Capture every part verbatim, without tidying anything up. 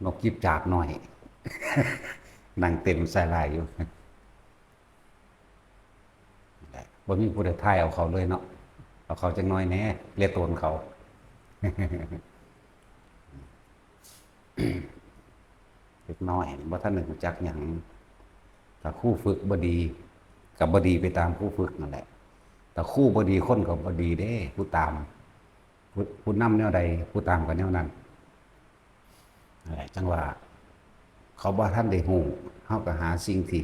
นกจิบจาบน้อย นั่งเต้นใส่ลายอยู่ บ่มีผู้ใดถ่ายเอาเขาเลยเนาะ เอาเขาจักหน่อยแหน่ เลียโตนเขา เด็กน้อยบ่ทันได้รู้จักหยัง ถ้าครูฝึกบ่ดี ก็บ่ดีไปตามครูฝึกนั่นแหละ ถ้าครูบ่ดีคนก็บ่ดีเด้ ผู้ตาม ผู้ ผู้นำแนวใด ผู้ตามก็แนวนั้น นั่นแหละ จั่งว่า เขาบ่ทันได้รู้ เฮาก็หาสิ่งที่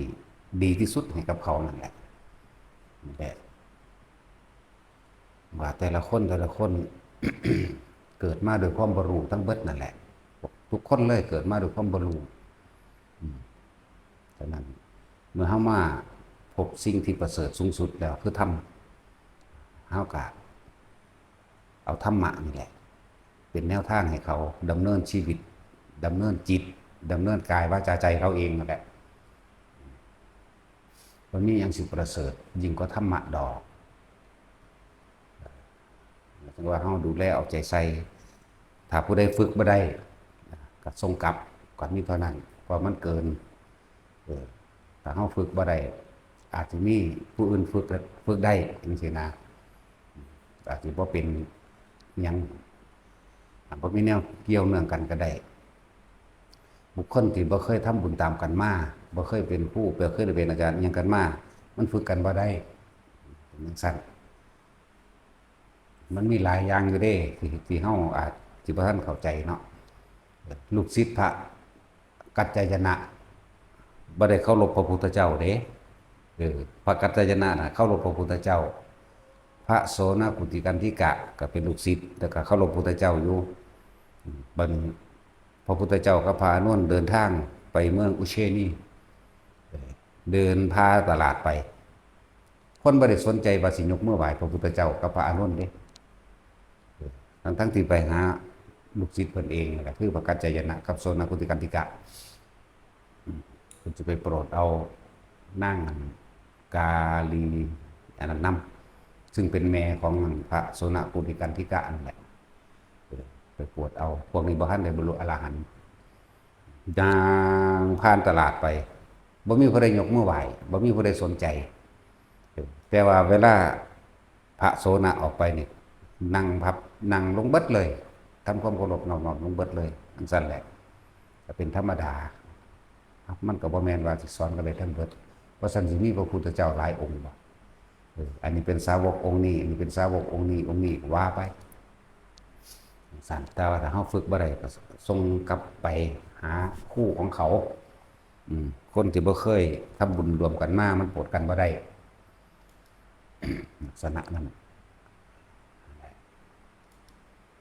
ดีที่สุดให้กับเขานั่นแหละ นั่นแหละ ว่าแต่ละคน แต่ละคน เกิดมาด้วยความบ่รู้ทั้งเบิดนั่นแหละ ทุกคนเลยเกิดมาด้วยความบ่รู้ อืม ฉะนั้น เมื่อเฮามาพบสิ่งที่ประเสริฐสูงสุดแล้วคือธรรม เฮาก็เอาธรรมะนี่แหละ เป็นแนวทางให้เขาดำเนินชีวิต ดำเนินจิต ดำเนินกายวาจาใจเขาเองนั่นแหละ บ่มีหยังสิประเสริฐยิ่งกว่าธรรมะดอก จั่งว่าเฮาดูแลเอาใจใส่ ถ้าผู้ใดฝึกบ่ได้ ก็ส่งกลับ ก็มีเท่านั้น เพราะมันเกิน เออ ถ้าเฮาฝึกบ่ได้ อาจสิมีผู้อื่นฝึก ฝึกได้จั่งซี้นะ อาจสิบ่เป็นหยัง อาจบ่มีแนวเกี่ยวเนื่องกันก็ได้ บุคคลที่บ่เคยทำบุญตามกันมา บ่เคยเป็นครู บ่เคยได้เป็นอาจารย์อิหยังกันมา มันฝึกกันบ่ได้ เป็นจั่งซั้น มันมีหลายอย่างอยู่เด้ ที่ ที่เฮาอาจสิบ่ทันเข้าใจเนาะ ลูกศิษย์พระกัจจายนะ บ่ได้เคารพพระพุทธเจ้าเด้ เออ พระกัจจายนะน่ะเคารพพระพุทธเจ้า พระโสณกุติกันธิกะก็เป็นลูกศิษย์ แล้วก็เคารพพุทธเจ้าอยู่ บัดนี้พระพุทธเจ้ากับพระอานนท์เดินทางไปเมืองอุเชนี เออ เดินผ่าตลาดไป คนบ่ได้สนใจว่าสิยกมือไหว้พระพุทธเจ้ากับพระอานนท์เด้ เออ ทั้งๆที่ไปหาลูกศิษย์เพิ่นเองนั่นแหละ คือพระกัจจายนะกับโสณกุติกันธิกะ อืม เพิ่นจะไปโปรดเอานางกาลีอันนั้นนำ ซึ่งเป็นแม่ของพระโสณกุติกันธิกะนั่นแหละ เออ ไปโปรดเอา พวกนี้บ่ทันได้บรรลุอรหันต์ ย่างผ่านตลาดไป บ่มีผู้ใดยกมือไหว้ บ่มีผู้ใดสนใจ เออ แต่ว่าเวลาพระโสณะออกไปนี่ นั่งพับ นั่งลงเบิดเลย ทำความเคารพนอบน้อมลงเบิดเลย จั่งซั้นแหละ ก็เป็นธรรมดา มันก็บ่แม่นว่าสิสอนกันได้ทั้งเบิด เพราะฉะนั้นสิมีพระพุทธเจ้าหลายองค์บ่ เออ อันนี้เป็นสาวกองค์นี้ อันนี้เป็นสาวกองค์นี้ องค์นี้ ว่าไป จั่งซั้น แต่ว่าถ้าเฮาฝึกบ่ได้ก็ส่งกลับไปหาครูของเขา อืม คนที่บ่เคยทำบุญร่วมกันมา มันโปรดกันบ่ได้ ลักษณะนั้น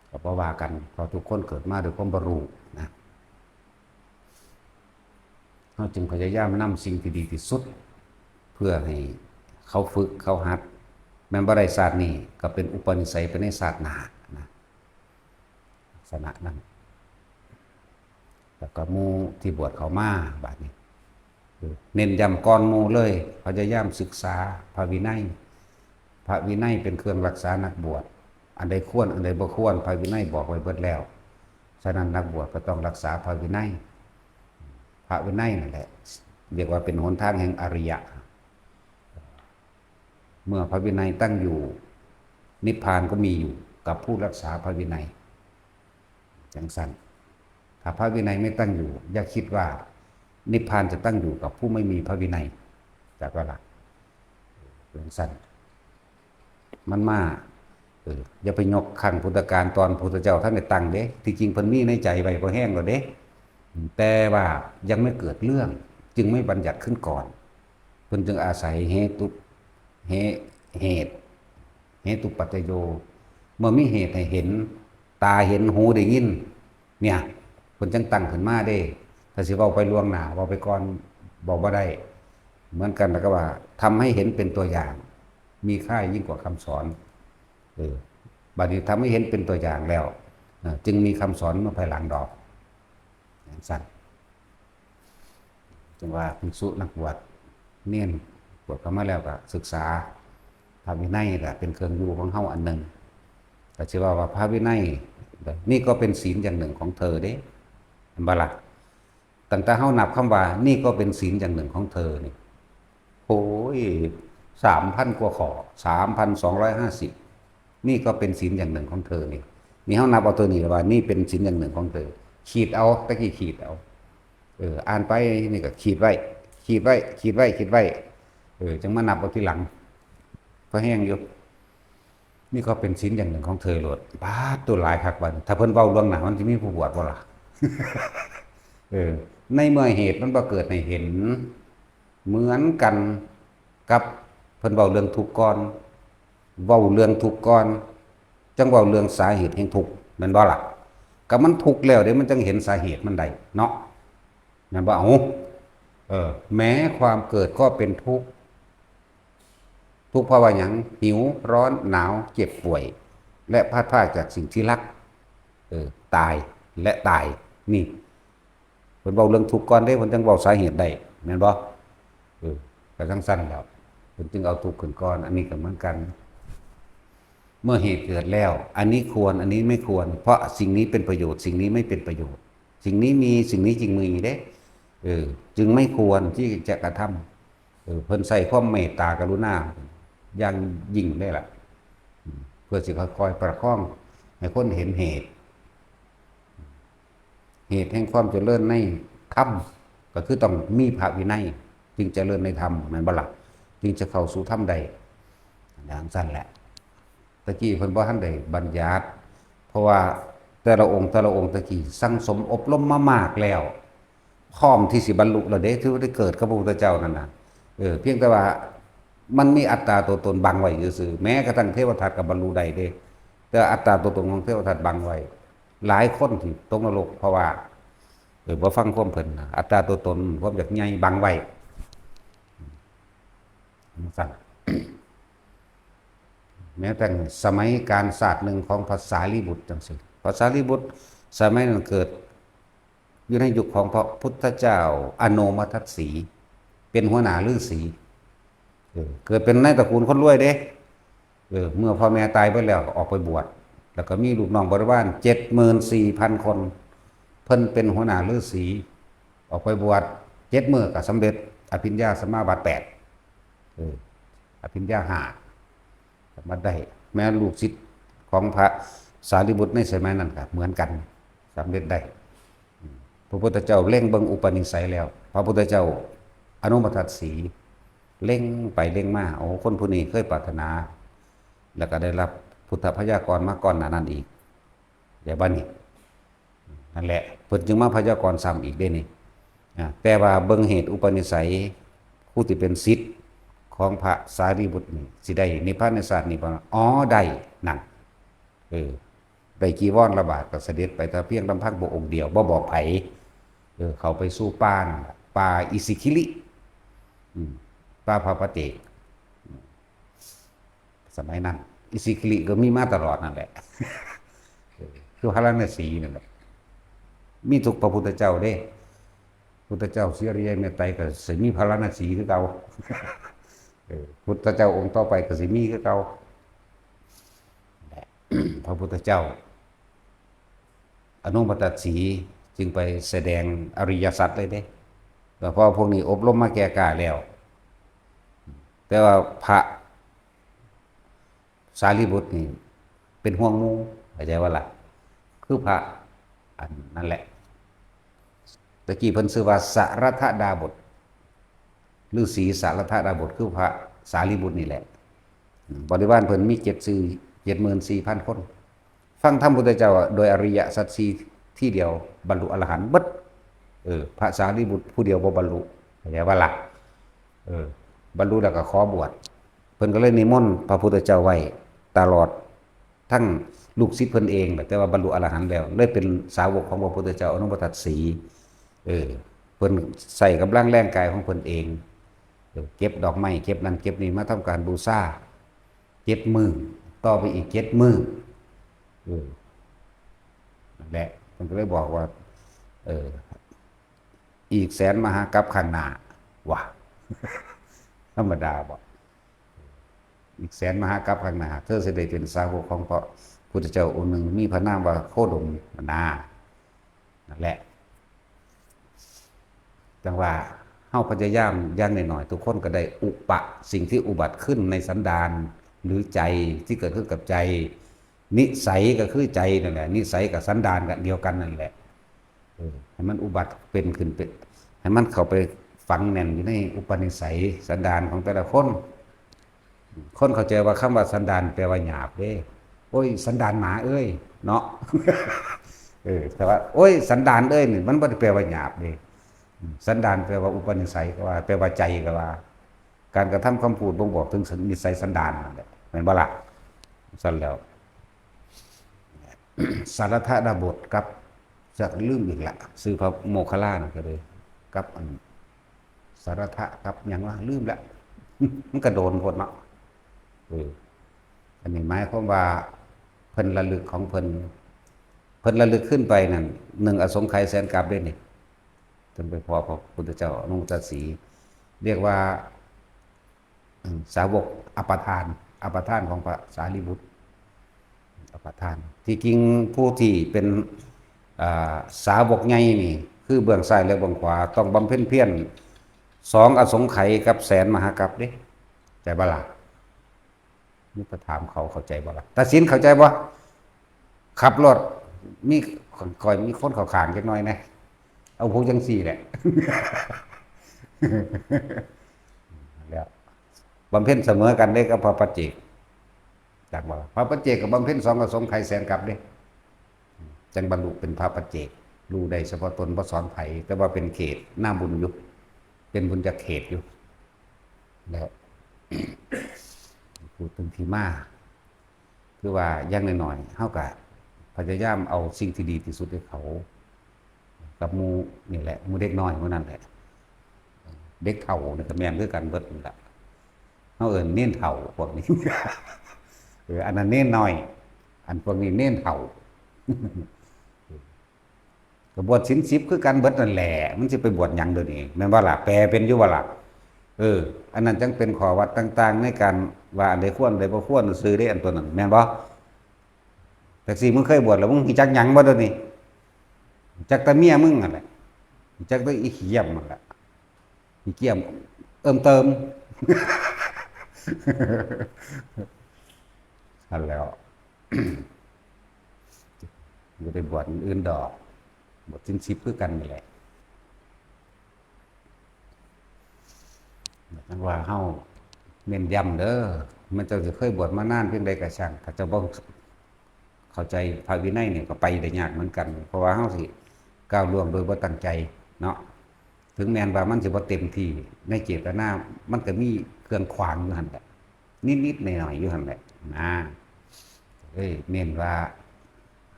ก็บ่ว่ากัน เพราะทุกคนเกิดมาด้วยความบ่รู้นะ เฮาจึงพยายามนำสิ่งที่ดีที่สุด เพื่อให้เขาฝึก เขาหัด แม่นบ่ได้ชาตินี้ ก็เป็นอุปนิสัยไปในชาติหน้านะ ลักษณะนั้น แล้วก็หมู่ที่บวชเข้ามา บัดนี้ เน้นย้ำก่อนหมู่เลย พยายามศึกษาพระวินัย พระวินัยเป็นเครื่องรักษานักบวช อันใดควร อันใดบ่ควร พระวินัยบอกไว้เบิดแล้ว ฉะนั้นนักบวชก็ต้องรักษาพระวินัย พระวินัยนั่นแหละ เรียกว่าเป็นหนทางแห่งอริยะ เมื่อพระวินัยตั้งอยู่ นิพพานก็มีอยู่กับผู้รักษาพระวินัย จั่งซั้น ถ้าพระวินัยไม่ตั้งอยู่ อย่าคิดว่านิพพานจะตั้งอยู่กับผู้ไม่มีพระวินัย จักว่าล่ะ จั่งซั้น มันมา เออ อย่าไปยกครั้งพุทธกาลตอนพุทธเจ้าทันได้ตั้งเด้ ที่จริงเพิ่นมีในใจไว้พอแฮงแล้วเด้ แต่ว่ายังไม่เกิดเรื่อง จึงไม่บัญญัติขึ้นก่อน เพิ่นจึงอาศัยเหตุ เหตุ เหตุ เหตุปัจจโย เมื่อมีเหตุให้เห็น ตาเห็น หูได้ยิน เนี่ย เพิ่นจั่งตั้งขึ้นมาเด้ ถ้าสิเว้าไปล่วงหน้า เว้าไปก่อน เว้าบ่ได้ เหมือนกันแล้วก็ว่า ทำให้เห็นเป็นตัวอย่าง มีค่ายิ่งกว่าคำสอน เออ บัดนี้ทำให้เห็นเป็นตัวอย่างแล้ว เออ จึงมีคำสอนเมื่อภายหลังดอก จั่งซั้น จั่งว่าภิกษุนักบวช เณร บวชเข้ามาแล้วก็ศึกษา พระวินัยก็เป็นเครื่องอยู่ของเฮาอันหนึ่ง ก็สิว่า ว่าพระวินัย นี่ก็เป็นศีลอย่างหนึ่งของเธอเด้ เห็นบ่ล่ะ? ตั้งแต่เฮานับคำว่า นี่ก็เป็นศีลอย่างหนึ่งของเธอนี่ โอ้ย สามพันกว่าข้อ สามพันสองร้อยห้าสิบ นี่ก็เป็นศีลอย่างหนึ่งของเธอนี่ นี่เฮานับเอาตัวนี้ว่า นี่เป็นศีลอย่างหนึ่งของเธอ ขีดเอา ตะกี้ขีดเอา เออ อ่านไปนี่ก็ขีดไว้ ขีดไว้ ขีดไว้ ขีดไว้ เออ จั่งมานับเอาทีหลัง พอแฮงอยู่ นี่ก็เป็นศีลอย่างหนึ่งของเธอโลด ป๊าด ตัวหลายคักบัดนี้ ถ้าเพิ่นเว้าล่วงหน้า มันสิมีผู้บวชบ่ล่ะ? เออ ในเมื่อเหตุมันบ่เกิดให้เห็น เหมือนกันกับเพิ่นเว้าเรื่องทุกข์ก่อน เว้าเรื่องทุกข์ก่อน จั่งเว้าเรื่องสาเหตุแห่งทุกข์ แม่นบ่ล่ะ? ก็มันทุกข์แล้วเด้ มันจั่งเห็นสาเหตุมันได้เนาะ แม่นบ่? เอ้า เออ แม้ความเกิดก็เป็นทุกข์ ทุกข์เพราะว่าหยัง? หิว ร้อน หนาว เจ็บป่วย และพลัดพรากจากสิ่งที่รัก เออ ตาย และตาย นี่ เพิ่นเว้าเรื่องทุกข์ก่อนเด้ เพิ่นจั่งเว้าสาเหตุได้ แม่นบ่? เออ ก็จั่งซั่นแหล้ว เพิ่นจึงเอาทุกข์ขึ้นก่อน อันนี้ก็เหมือนกัน เมื่อเหตุเกิดแล้ว อันนี้ควร อันนี้ไม่ควร เพราะสิ่งนี้เป็นประโยชน์ สิ่งนี้ไม่เป็นประโยชน์ สิ่งนี้มี สิ่งนี้จึงมีเด้ เออ จึงไม่ควรที่จะกระทำ เออ เพิ่นใช้ความเมตตากรุณาอย่างยิ่งเลยล่ะ อืม เพื่อสิค่อยๆประคองให้คนเห็นเหตุ เหตุแห่งความเจริญในธรรม ก็คือต้องมีพระวินัย จึงเจริญในธรรม แม่นบ่ล่ะ? จึงจะเข้าสู่ธรรมได้ อย่างซั่นแหละ ตะกี้เพิ่นบ่ทันได้บัญญัติ เพราะว่าแต่ละองค์ แต่ละองค์ตะกี้สั่งสมอบรมมามากแล้ว พร้อมที่สิบรรลุแล้วเด้ ถือว่าได้เกิดกับพระพุทธเจ้านั่นน่ะ เออ เพียงแต่ว่ามันมีอัตตาตัวตนบังไว้ซื่อๆ แม้กระทั่งเทวทัตก็บรรลุได้เด้ แต่อัตตาตัวตนของเทวทัตบังไว้ หลายคนที่ตกนรกเพราะว่า เออ บ่ฟังความเพิ่นน่ะ อัตตาตัวตน ความอยากใหญ่บังไว้ จั่งซั่น แม้แต่สมัยกาลชาติหนึ่งของพระสารีบุตรจั่งซี้ พระสารีบุตรสมัยนั้นเกิดอยู่ในยุคของพระพุทธเจ้าอโนมทัสสี เป็นหัวหน้าฤาษี เออ เกิดเป็นในตระกูลคนรวยเด้ เออ เมื่อพ่อแม่ตายไปแล้วก็ออกไปบวช แล้วก็มีลูกน้องบริวารเจ็ดหมื่นสี่พันคน เพิ่นเป็นหัวหน้าฤาษี ออกไปบวชเจ็ดมื้อก็สำเร็จอภิญญาสมาบัติแปด เออ อภิญญาห้า สามารถได้ แม้ลูกศิษย์ของพระสารีบุตรในสมัยนั้นก็เหมือนกัน สำเร็จได้ อืม พระพุทธเจ้าเล็งเบิ่งอุปนิสัยแล้ว พระพุทธเจ้าอโนมทัสสี เล็งไปเล็งมา โอ้ คนผู้นี้เคยปรารถนา แล้วก็ได้รับพุทธพยากรณ์มาก่อนหน้านั้นอีก เดี๋ยวบัดนี้ นั่นแหละ เพิ่นจึงมาพยากรณ์ซ้ำอีกเด้นี่ อ่า แต่ว่าเบิ่งเหตุอุปนิสัย ผู้ที่เป็นศิษย์ของพระสารีบุตรนี่ สิได้นิพพานในชาตินี้บ่ อ๋อ ได้ นั่น เออ ได้จีวรละบาทก็เสด็จไปแต่เพียงลำพังพระองค์เดียว บ่บอกไผ เออ เข้าไปสู่ป่านั่นล่ะ ป่าอิสิคิลิ อืม ป่าพระปะเจก สมัยนั้น อิสิคิลิก็มีมาตลอดนั่นแหละ เออ คือพาราณสีนั่นแหละ มีทุกพระพุทธเจ้าเด้ พุทธเจ้าเสรียเมตไตรก็สิมีพาราณสีคือเก่า เออ พุทธเจ้าองค์ต่อไปก็สิมีคือเก่า พระพุทธเจ้าอโนมทัสสีจึงไปแสดงอริยสัจเลยเด้ แล้วพอพวกนี้อบรมมาแก่กล้าแล้ว แต่ว่าพระสารีบุตรนี่เป็นห่วงหมู่ เข้าใจบ่ล่ะ? คือพระอันนั่นแหละ ตะกี้เพิ่นชื่อว่าสรัทธดาบส ฤาษีสรัทธดาบส คือพระสารีบุตรนี่แหละ บริวารเพิ่นมีเจ็ดสี่ เจ็ดหมื่นสี่พันคน ฟังธรรมพุทธเจ้าโดยอริยสัจสี่ทีเดียวบรรลุอรหันต์เบิด เออ พระสารีบุตรผู้เดียวบ่บรรลุ เข้าใจบ่ล่ะ? เออ บรรลุแล้วก็ขอบวช เพิ่นก็เลยนิมนต์พระพุทธเจ้าไว้ตลอด ทั้งลูกศิษย์เพิ่นเองแหละ แต่ว่าบรรลุอรหันต์แล้ว เลยเป็นสาวกของพระพุทธเจ้าอโนมทัสสี เออ เพิ่นใช้กำลังแรงกายของเพิ่นเอง เออ เก็บดอกไม้ เก็บนั่นเก็บนี่มาทำการบูชา เจ็ดมื้อ ต่อไปอีกเจ็ดมื้อ เออ นั่นแหละ เพิ่นก็เลยบอกว่า เออ อีกแสนมหากัปข้างหน้า ว่ะ ธรรมดาบ่ อีกแสนมหากัปข้างหน้า เธอสิได้เป็นสาวกของพระพุทธเจ้าองค์หนึ่ง มีพระนามว่าโคดมนา นั่นแหละ จังว่าเฮาพยายามอย่างน้อยๆ ทุกคนก็ได้อุปะสิ่งที่อุบัติขึ้นในสันดาน หรือใจที่เกิดขึ้นกับใจ นิสัยก็คือใจนั่นแหละ นิสัยกับสันดานกันเดียวกันนั่นแหละ เออ ให้มันอุบัติเป็นขึ้นเป็น ให้มันเข้าไปฝังแน่นอยู่ในอุปนิสัยสันดานของแต่ละคน คนเข้าใจว่าคำว่าสันดานแปลว่าหยาบเด้ โอ้ย สันดานหมาเอ้ย เนาะ เออ แต่ว่า โอ้ย สันดานเอ้ยนี่มันบ่ได้แปลว่าหยาบเด้ สันดานแปลว่าอุปนิสัยก็ว่า แปลว่าใจก็ว่า การกระทำคำพูดบ่งบอกถึงนิสัยสันดานนั่นแหละ แม่นบ่ล่ะ? ซั่นแล้ว สารัตถดาบสกับ จะลืมอีกละ ชื่อพระโมคคัลลานะก็เลย กับอัน สารัตถะกับหยังวะ ลืมละ มันก็โดนโพดเนาะ เออ อันนี้หมายความว่าเพิ่นระลึกของเพิ่น เพิ่นระลึกขึ้นไปนั่น หนึ่งอสงไขยแสนกัปเด้นี่ จนไปพอพระพุทธเจ้าอนุตตรสี เรียกว่า อืม สาวกอัปปทาน อัปปทานของพระสารีบุตร อัปปทาน ที่จริงผู้ที่เป็น อ่า สาวกใหญ่นี่ คือเบื้องซ้ายและเบื้องขวา ต้องบำเพ็ญเพียร สองอสงไขยกับแสนมหากัปเด้ ใจบ่ล่ะ? นี่ไปถามเขาเข้าใจบ่ล่ะ? ตัดสินเข้าใจบ่? ขับรถ มี คอยมีคนเข้าข้างจักหน่อยนะ เอาพวกจังซี่แหละ แล้ว บำเพ็ญเสมอกันเด้กับพระปัจเจก จักบ่ล่ะ? พระปัจเจกก็บำเพ็ญสองอสงไขยแสนกัปเด้ จังบรรลุเป็นพระปัจเจก รู้ได้เฉพาะตน บ่สอนไผ แต่ว่าเป็นเขต หน้าบุญอยู่ เป็นบุญญาเขตอยู่ แล้ว พูดถึงที่มา คือว่าอย่างน้อยๆ เฮาก็พยายามเอาสิ่งที่ดีที่สุดให้เขา กับหมู่นี่แหละ หมู่เด็กน้อยหมู่นั่นแหละ เด็กเฒ่านี่ก็แม่นคือกันเบิดนั่นล่ะ เฮาเอิ้นเณรเฒ่าพวกนี้ เออ อันนั้นเณรน้อย อันพวกนี้เณรเฒ่า ก็บวชศีลสิบคือกันเบิดนั่นแหละ มันสิไปบวชหยังเดี๋ยวนี้ แม่นบ่ล่ะ? แปลเป็นอยู่บ่ล่ะ? เออ อันนั้นจังเป็นข้อวัดต่างๆ ในการว่าอันใดควร อันใดบ่ควรซื่อเด้ อันตัวนั้น แม่นบ่? จักซี่ มึงเคยบวชแล้ว มึงรู้จักหยังบ่เดี๋ยวนี้? รู้จักแต่เมียมึงนั่นแหละ รู้จักแต่อีขี้เยี่ยมนั่นแหละ ขี้เกียจเอิ่มเติม นั่นแหล้ว บ่ได้บวชอื่นดอก บวชศีลสิบคือกันนี่แหละ จังว่าเฮาเน้นย้ำเด้อ แม้เจ้าสิเคยบวชมานานเพียงใดก็ช่าง ถ้าเจ้าบ่เข้าใจพระวินัยนี่ก็ไปได้ยากเหมือนกัน เพราะว่าเฮาสิก้าวล่วงโดยบ่ตั้งใจเนาะ ถึงแม้นว่ามันสิบ่เต็มที่ในเจตนา มันก็มีเครื่องขวางอยู่หั่นแหละ นิดๆหน่อยๆอยู่หั่นแหละนะ เอ้ย เน้นว่า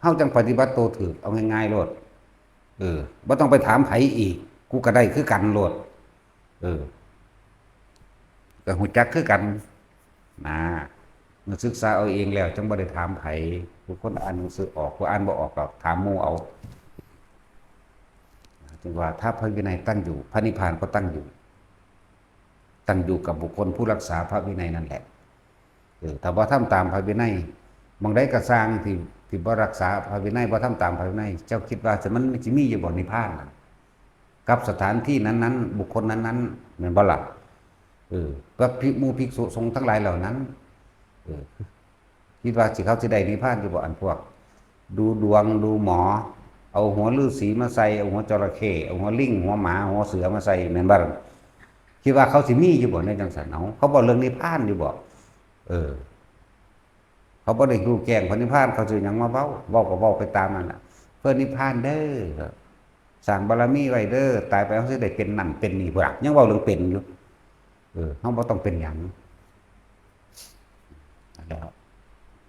เฮาจังปฏิบัติโตถูก เอาง่ายๆโลด เออ บ่ต้องไปถามไผอีก กูก็ได้คือกันโลด เออ ก็รู้จักคือกันนะ เมื่อศึกษาเอาเองแล้วจังบ่ได้ถามไผ ผู้คนอ่านหนังสือออก ผู้อ่านบ่ออกก็ถามหมู่เอา จึงว่าถ้าพระวินัยตั้งอยู่ พระนิพพานก็ตั้งอยู่ ตั้งอยู่กับบุคคลผู้รักษาพระวินัยนั่นแหละ เออ ถ้าบ่ทำตามพระวินัย หม่องใดก็ซ่างที่ ที่บ่รักษาพระวินัย บ่ทำตามพระวินัย เจ้าคิดว่าสิ มันสิมีอยู่บ่นิพพานน่ะ กับสถานที่นั้นๆ บุคคลนั้นๆ แม่นบ่ล่ะ? เออ กับภิก หมู่ภิกษุสงฆ์ทั้งหลายเหล่านั้น เออ คิดว่าสิ เขาสิได้นิพพานอยู่บ่ อันพวก ดูดวง ดูหมอ เอาหัวฤาษีมาใส่ เอาหัวจระเข้ เอาหัวลิง หัวหมา หัวเสือมาใส่ แม่นบ่ล่ะ? คิดว่าเขาสิมีอยู่บ่ในจังซั่น เอ้า เขาเว้าเรื่องนิพพานอยู่บ่? เออ เขาบ่ได้รู้แจ้งพระนิพพาน เขาสิหยังมาเว้า เว้าก็เว้าไปตามนั่นน่ะ เพื่อนิพพานเด้อ สร้างบารมีไว้เด้อ ตายไปเฮาสิได้เป็นนั่นเป็นนี่ พุ้นล่ะ ยังเว้าเรื่องเป็นอยู่ เออ เฮาบ่ต้องเป็นหยัง แล้ว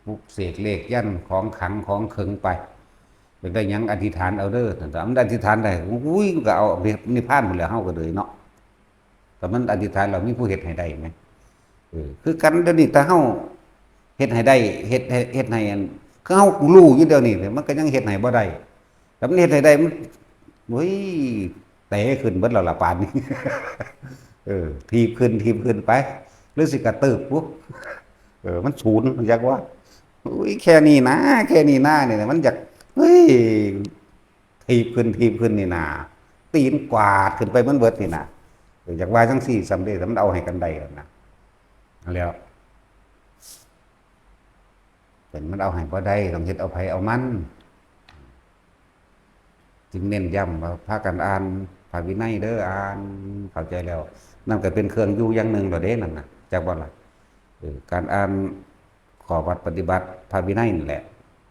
ปลุกเสกเลขยันต์ของขลังของเขิงไป อยากได้หยังอธิษฐานเอาเด้อ ถ้ามันอธิษฐานได้ อุ้ย มันก็เอานิพพานหมดแล้ว เฮาก็เลยเนาะ แต่มันอธิษฐานแล้วมีผู้เฮ็ดให้ได้ไหม? เออ คือกันเดี๋ยวนี้ ถ้าเฮาเฮ็ดให้ได้ เฮ็ดให้ เฮ็ดให้อัน คือเฮารู้อยู่เดี๋ยวนี้ มันก็ยังเฮ็ดให้บ่ได้ แต่มันเฮ็ดให้ได้ มัน โอ้ย เตะขึ้นเบิดแล้วล่ะป่านนี้ เออ ถีบขึ้น ถีบขึ้นไป หรือสิกระตืบปุ๊บ เออ มันศูนย์ มันอยากว่า อุ้ย แค่นี้นะ แค่นี้นะ เนี่ย มันอยาก เฮ้ย ถีบขึ้น ถีบขึ้นนี่นา เต ตีนกวาดขึ้นไปมันเบิดนี่นะ เออ อยากว่าจังซี่ซ้ำเด้ แต่มันเอาให้กันได้แล้วนะ แล้ว เป็นมันเอาให้บ่ได้ ต้องเฮ็ดเอาไผเอามัน จึงเน้นย้ำว่าพากันอ่านพระวินัยเด้อ อ่านเข้าใจแล้ว นั่นก็เป็นเครื่องอยู่อย่างหนึ่งแล้วเด้นั่นน่ะ จักบ่ล่ะ เออ การอ่านข้อวัดปฏิบัติพระวินัยนั่นแหละ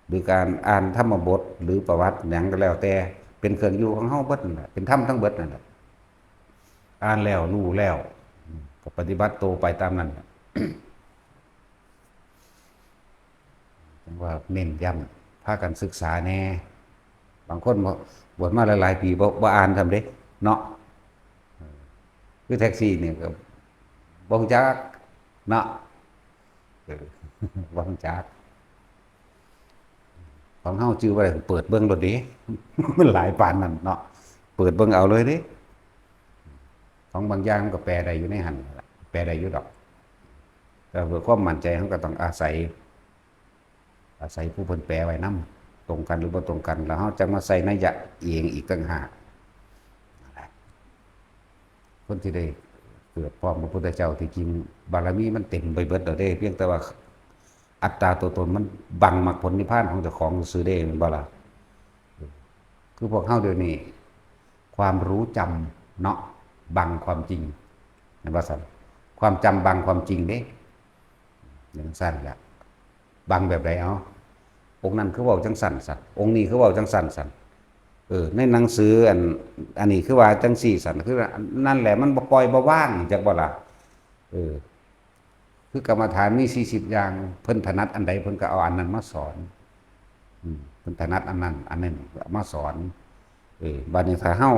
หรือการอ่านธรรมบทหรือประวัติหยังก็แล้วแต่ เป็นเครื่องอยู่ของเฮาเบิดนั่นแหละ เป็นธรรมทั้งเบิดนั่นแหละ อ่านแล้วรู้แล้ว อืม ก็ปฏิบัติโตไปตามนั้นแหละ จังว่าเน้นย้ำ พากันศึกษาแหน่ บางคนบ่ บวชมาหลายๆปี บ่ บ่อ่านซ้ำเด้ เนาะ เออ คือแท็กซี่นี่ก็บ่รู้จัก เนาะ เออ บ่รู้จัก ของเฮาจื่อบ่ได้ เปิดเบิ่งโลดเด้ มันหลายปานนั้นเนาะ เปิดเบิ่งเอาเลยเด้ ของบางอย่างมันก็แปลได้อยู่ในหั่นล่ะ แปลได้อยู่ดอก แต่เพื่อความมั่นใจ เฮาก็ต้องอาศัย อาศัยผู้เพิ่นแปลไว้นำ ตรงกันหรือบ่ตรงกัน แล้วเฮาจั่งมาใส่นัยยะเองอีกต่างหาก คนที่ได้เกิดพร้อมพระพุทธเจ้า ที่จริงบารมีมันเต็มไปเบิดแล้วเด้ เพียงแต่ว่าอัตตาตัวตนมันบังมรรคผลนิพพานของเจ้าของซื่อเด้ แม่นบ่ล่ะ คือพวกเฮาเดี๋ยวนี้ ความรู้จำเนาะ บังความจริง แม่นบ่ซั่น ความจำบังความจริงเด้ จั่งซั่นล่ะ บังแบบใด เอา องค์นั้นคือเว้าจั่งซั่นซั่น องค์นี้คือเว้าจั่งซั่นซั่น เออ ในหนังสืออัน อันนี้คือว่าจั่งซี่ซั่น คือนั่นแหละ มันบ่ปล่อยบ่วาง จักบ่ล่ะ เออ คือกรรมฐานมีสี่สิบอย่าง เพิ่นถนัดอันใด เพิ่นก็เอาอันนั้นมาสอน อืม เพิ่นถนัดอันนั้น อันนั้นเอามาสอน เออ บัดนี้ถ้าเฮา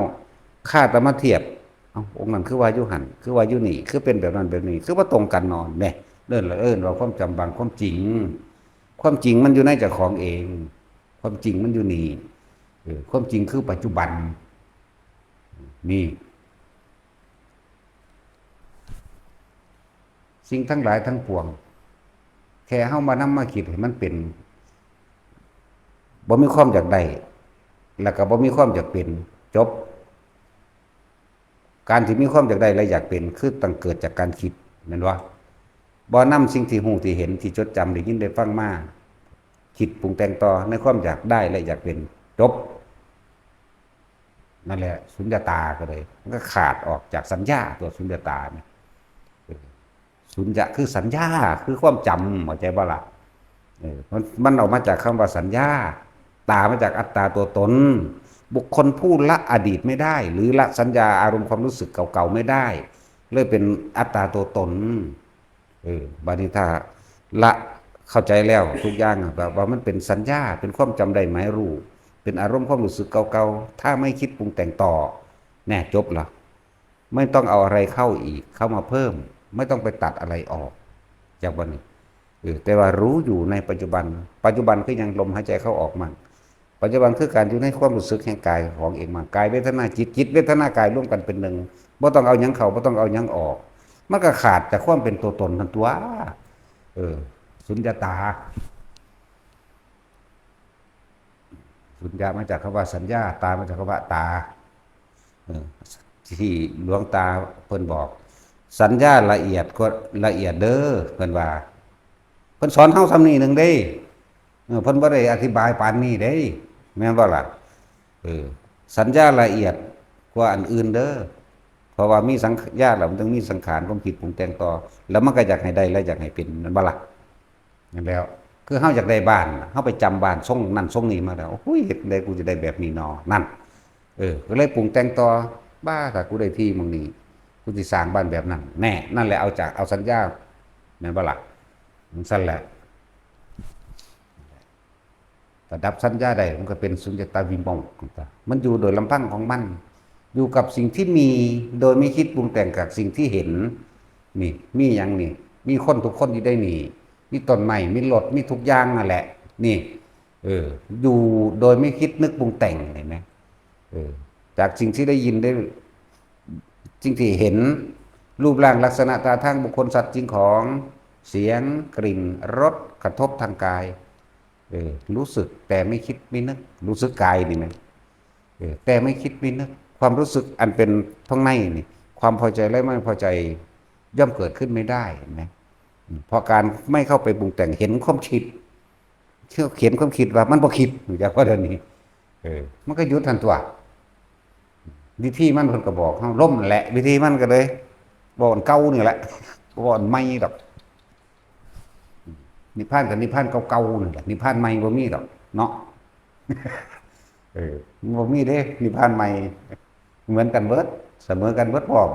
คาดเอามาเทียบ เอ้า องค์นั้นคือว่าอยู่หั่น คือว่าอยู่นี่ คือเป็นแบบนั้นแบบนี้ คือบ่ตรงกันเนาะ แหม เอิ้นละ เอิ้นว่าความจำบังความจริง ความจริงมันอยู่ในเจ้าของเอง ความจริงมันอยู่นี่ เออ ความจริงคือปัจจุบัน นี่ สิ่งทั้งหลายทั้งปวง แค่เฮามานำมาคิดให้มันเป็น บ่มีความอยากได้ แล้วก็บ่มีความอยากเป็น จบ การที่มีความอยากได้และอยากเป็น คือต้องเกิดจากการคิด แม่นบ่ บ่นำสิ่งที่รู้ที่เห็นที่จดจำได้ยินได้ฟังมา คิดปรุงแต่งต่อในความอยากได้และอยากเป็น จบ นั่นแหละ สุญญตาก็เลย มันก็ขาดออกจากสัญญา ตัวสุญญตาเนี่ย เออ สุญญะคือสัญญา คือความจำ เข้าใจบ่ล่ะ เออ มัน มันออกมาจากคำว่าสัญญา ตามาจากอัตตาตัวตน บุคคลผู้ละอดีตไม่ได้ หรือละสัญญาอารมณ์ความรู้สึกเก่าๆไม่ได้ เลยเป็นอัตตาตัวตน เออ บัดนี้ถ้าละเข้าใจแล้วทุกอย่างอะ แบบว่ามันเป็นสัญญา เป็นความจำได้หมายรู้ เป็นอารมณ์ความรู้สึกเก่าๆ ถ้าไม่คิดปรุงแต่งต่อ แน่ จบละ ไม่ต้องเอาอะไรเข้าอีก เข้ามาเพิ่ม ไม่ต้องไปตัดอะไรออก จากบัดนี้ เออ แต่ว่ารู้อยู่ในปัจจุบัน ปัจจุบันคือหยัง ลมหายใจเข้าออกมั่ง ปัจจุบันคือการอยู่ในความรู้สึกแห่งกายของเองมั่ง กายเวทนาจิต จิตเวทนากายรวมกันเป็นหนึ่ง บ่ต้องเอาหยังเข้า บ่ต้องเอาหยังออก มันก็ขาดจากความเป็นตัวตนนั่นตัว เออ สุญญตา สุญญะมาจากคำว่าสัญญา ตามาจากคำว่าตา เออ ที่หลวงตาเพิ่นบอก สัญญาละเอียดก็ละเอียดเด้อ เพิ่นว่า เพิ่นสอนเฮาส่ำนี้หนึ่งเด้ เออ เพิ่นบ่ได้อธิบายปานนี้เด้ แม่นบ่ล่ะ เออ สัญญาละเอียดกว่าอันอื่นเด้อ เพราะว่ามีสัญญาแล้วมันต้องมีสังขาร ความคิดปรุงแต่งต่อ แล้วมันก็อยากให้ได้และอยากให้เป็น แม่นบ่ล่ะ นั่นแหล้ว คือเฮาอยากได้บ้าน เฮาไปจำบ้านทรงนั่นทรงนี้มาแล้ว โอ้ย เฮ็ดได้ กูจะได้แบบนี้นอ นั่น เออ ก็เลยปรุงแต่งต่อ บ้า ถ้ากูได้ที่หม่องนี้ กูสิสร้างบ้านแบบนั้น แน่ นั่นแหละ เอาจาก เอาสัญญา แม่นบ่ล่ะ จั่งซั่นแหละ ถ้าดับสัญญาได้ มันก็เป็นสุญญตาวิโมกข์ มันอยู่โดยลำพังของมัน อยู่กับสิ่งที่มี โดยไม่คิดปรุงแต่งกับสิ่งที่เห็น นี่ มีหยังนี่ มีคนทุกคนอยู่ได้นี่ มีต้นไม้ มีรถ มีทุกอย่างนั่นแหละ นี่ เออ อยู่โดยไม่คิดนึกปรุงแต่ง เห็นไหม เออ จากสิ่งที่ได้ยินได้ สิ่งที่เห็น รูปร่างลักษณะท่าทางบุคคลสัตว์สิ่งของ เสียง กลิ่น รส กระทบทางกาย เออ รู้สึกแต่ไม่คิดไม่นึก รู้สึกกายนี่นะ เออ แต่ไม่คิดไม่นึก ความรู้สึกอันเป็นข้างในนี่ ความพอใจและไม่พอใจย่อมเกิดขึ้นไม่ได้ เห็นไหม? อืม เพราะการไม่เข้าไปปรุงแต่ง เห็นความคิด เห็นความคิดว่ามันบ่คิด รู้จักว่าเดี๋ยวนี้ เออ มันก็หยุดทันตัว วิธีมันเพิ่นก็บอกเฮา ลมแหละ วิธีมันก็เลย บอกอันเก่านี่แหละ บอกอันใหม่ดอก นิพพานกับนิพพานเก่าๆนี่แหละ นิพพานใหม่บ่มีดอกเนาะ เออ บ่มีเด้ นิพพานใหม่ เหมือนกันเบิด เสมอกันเบิดพร้อม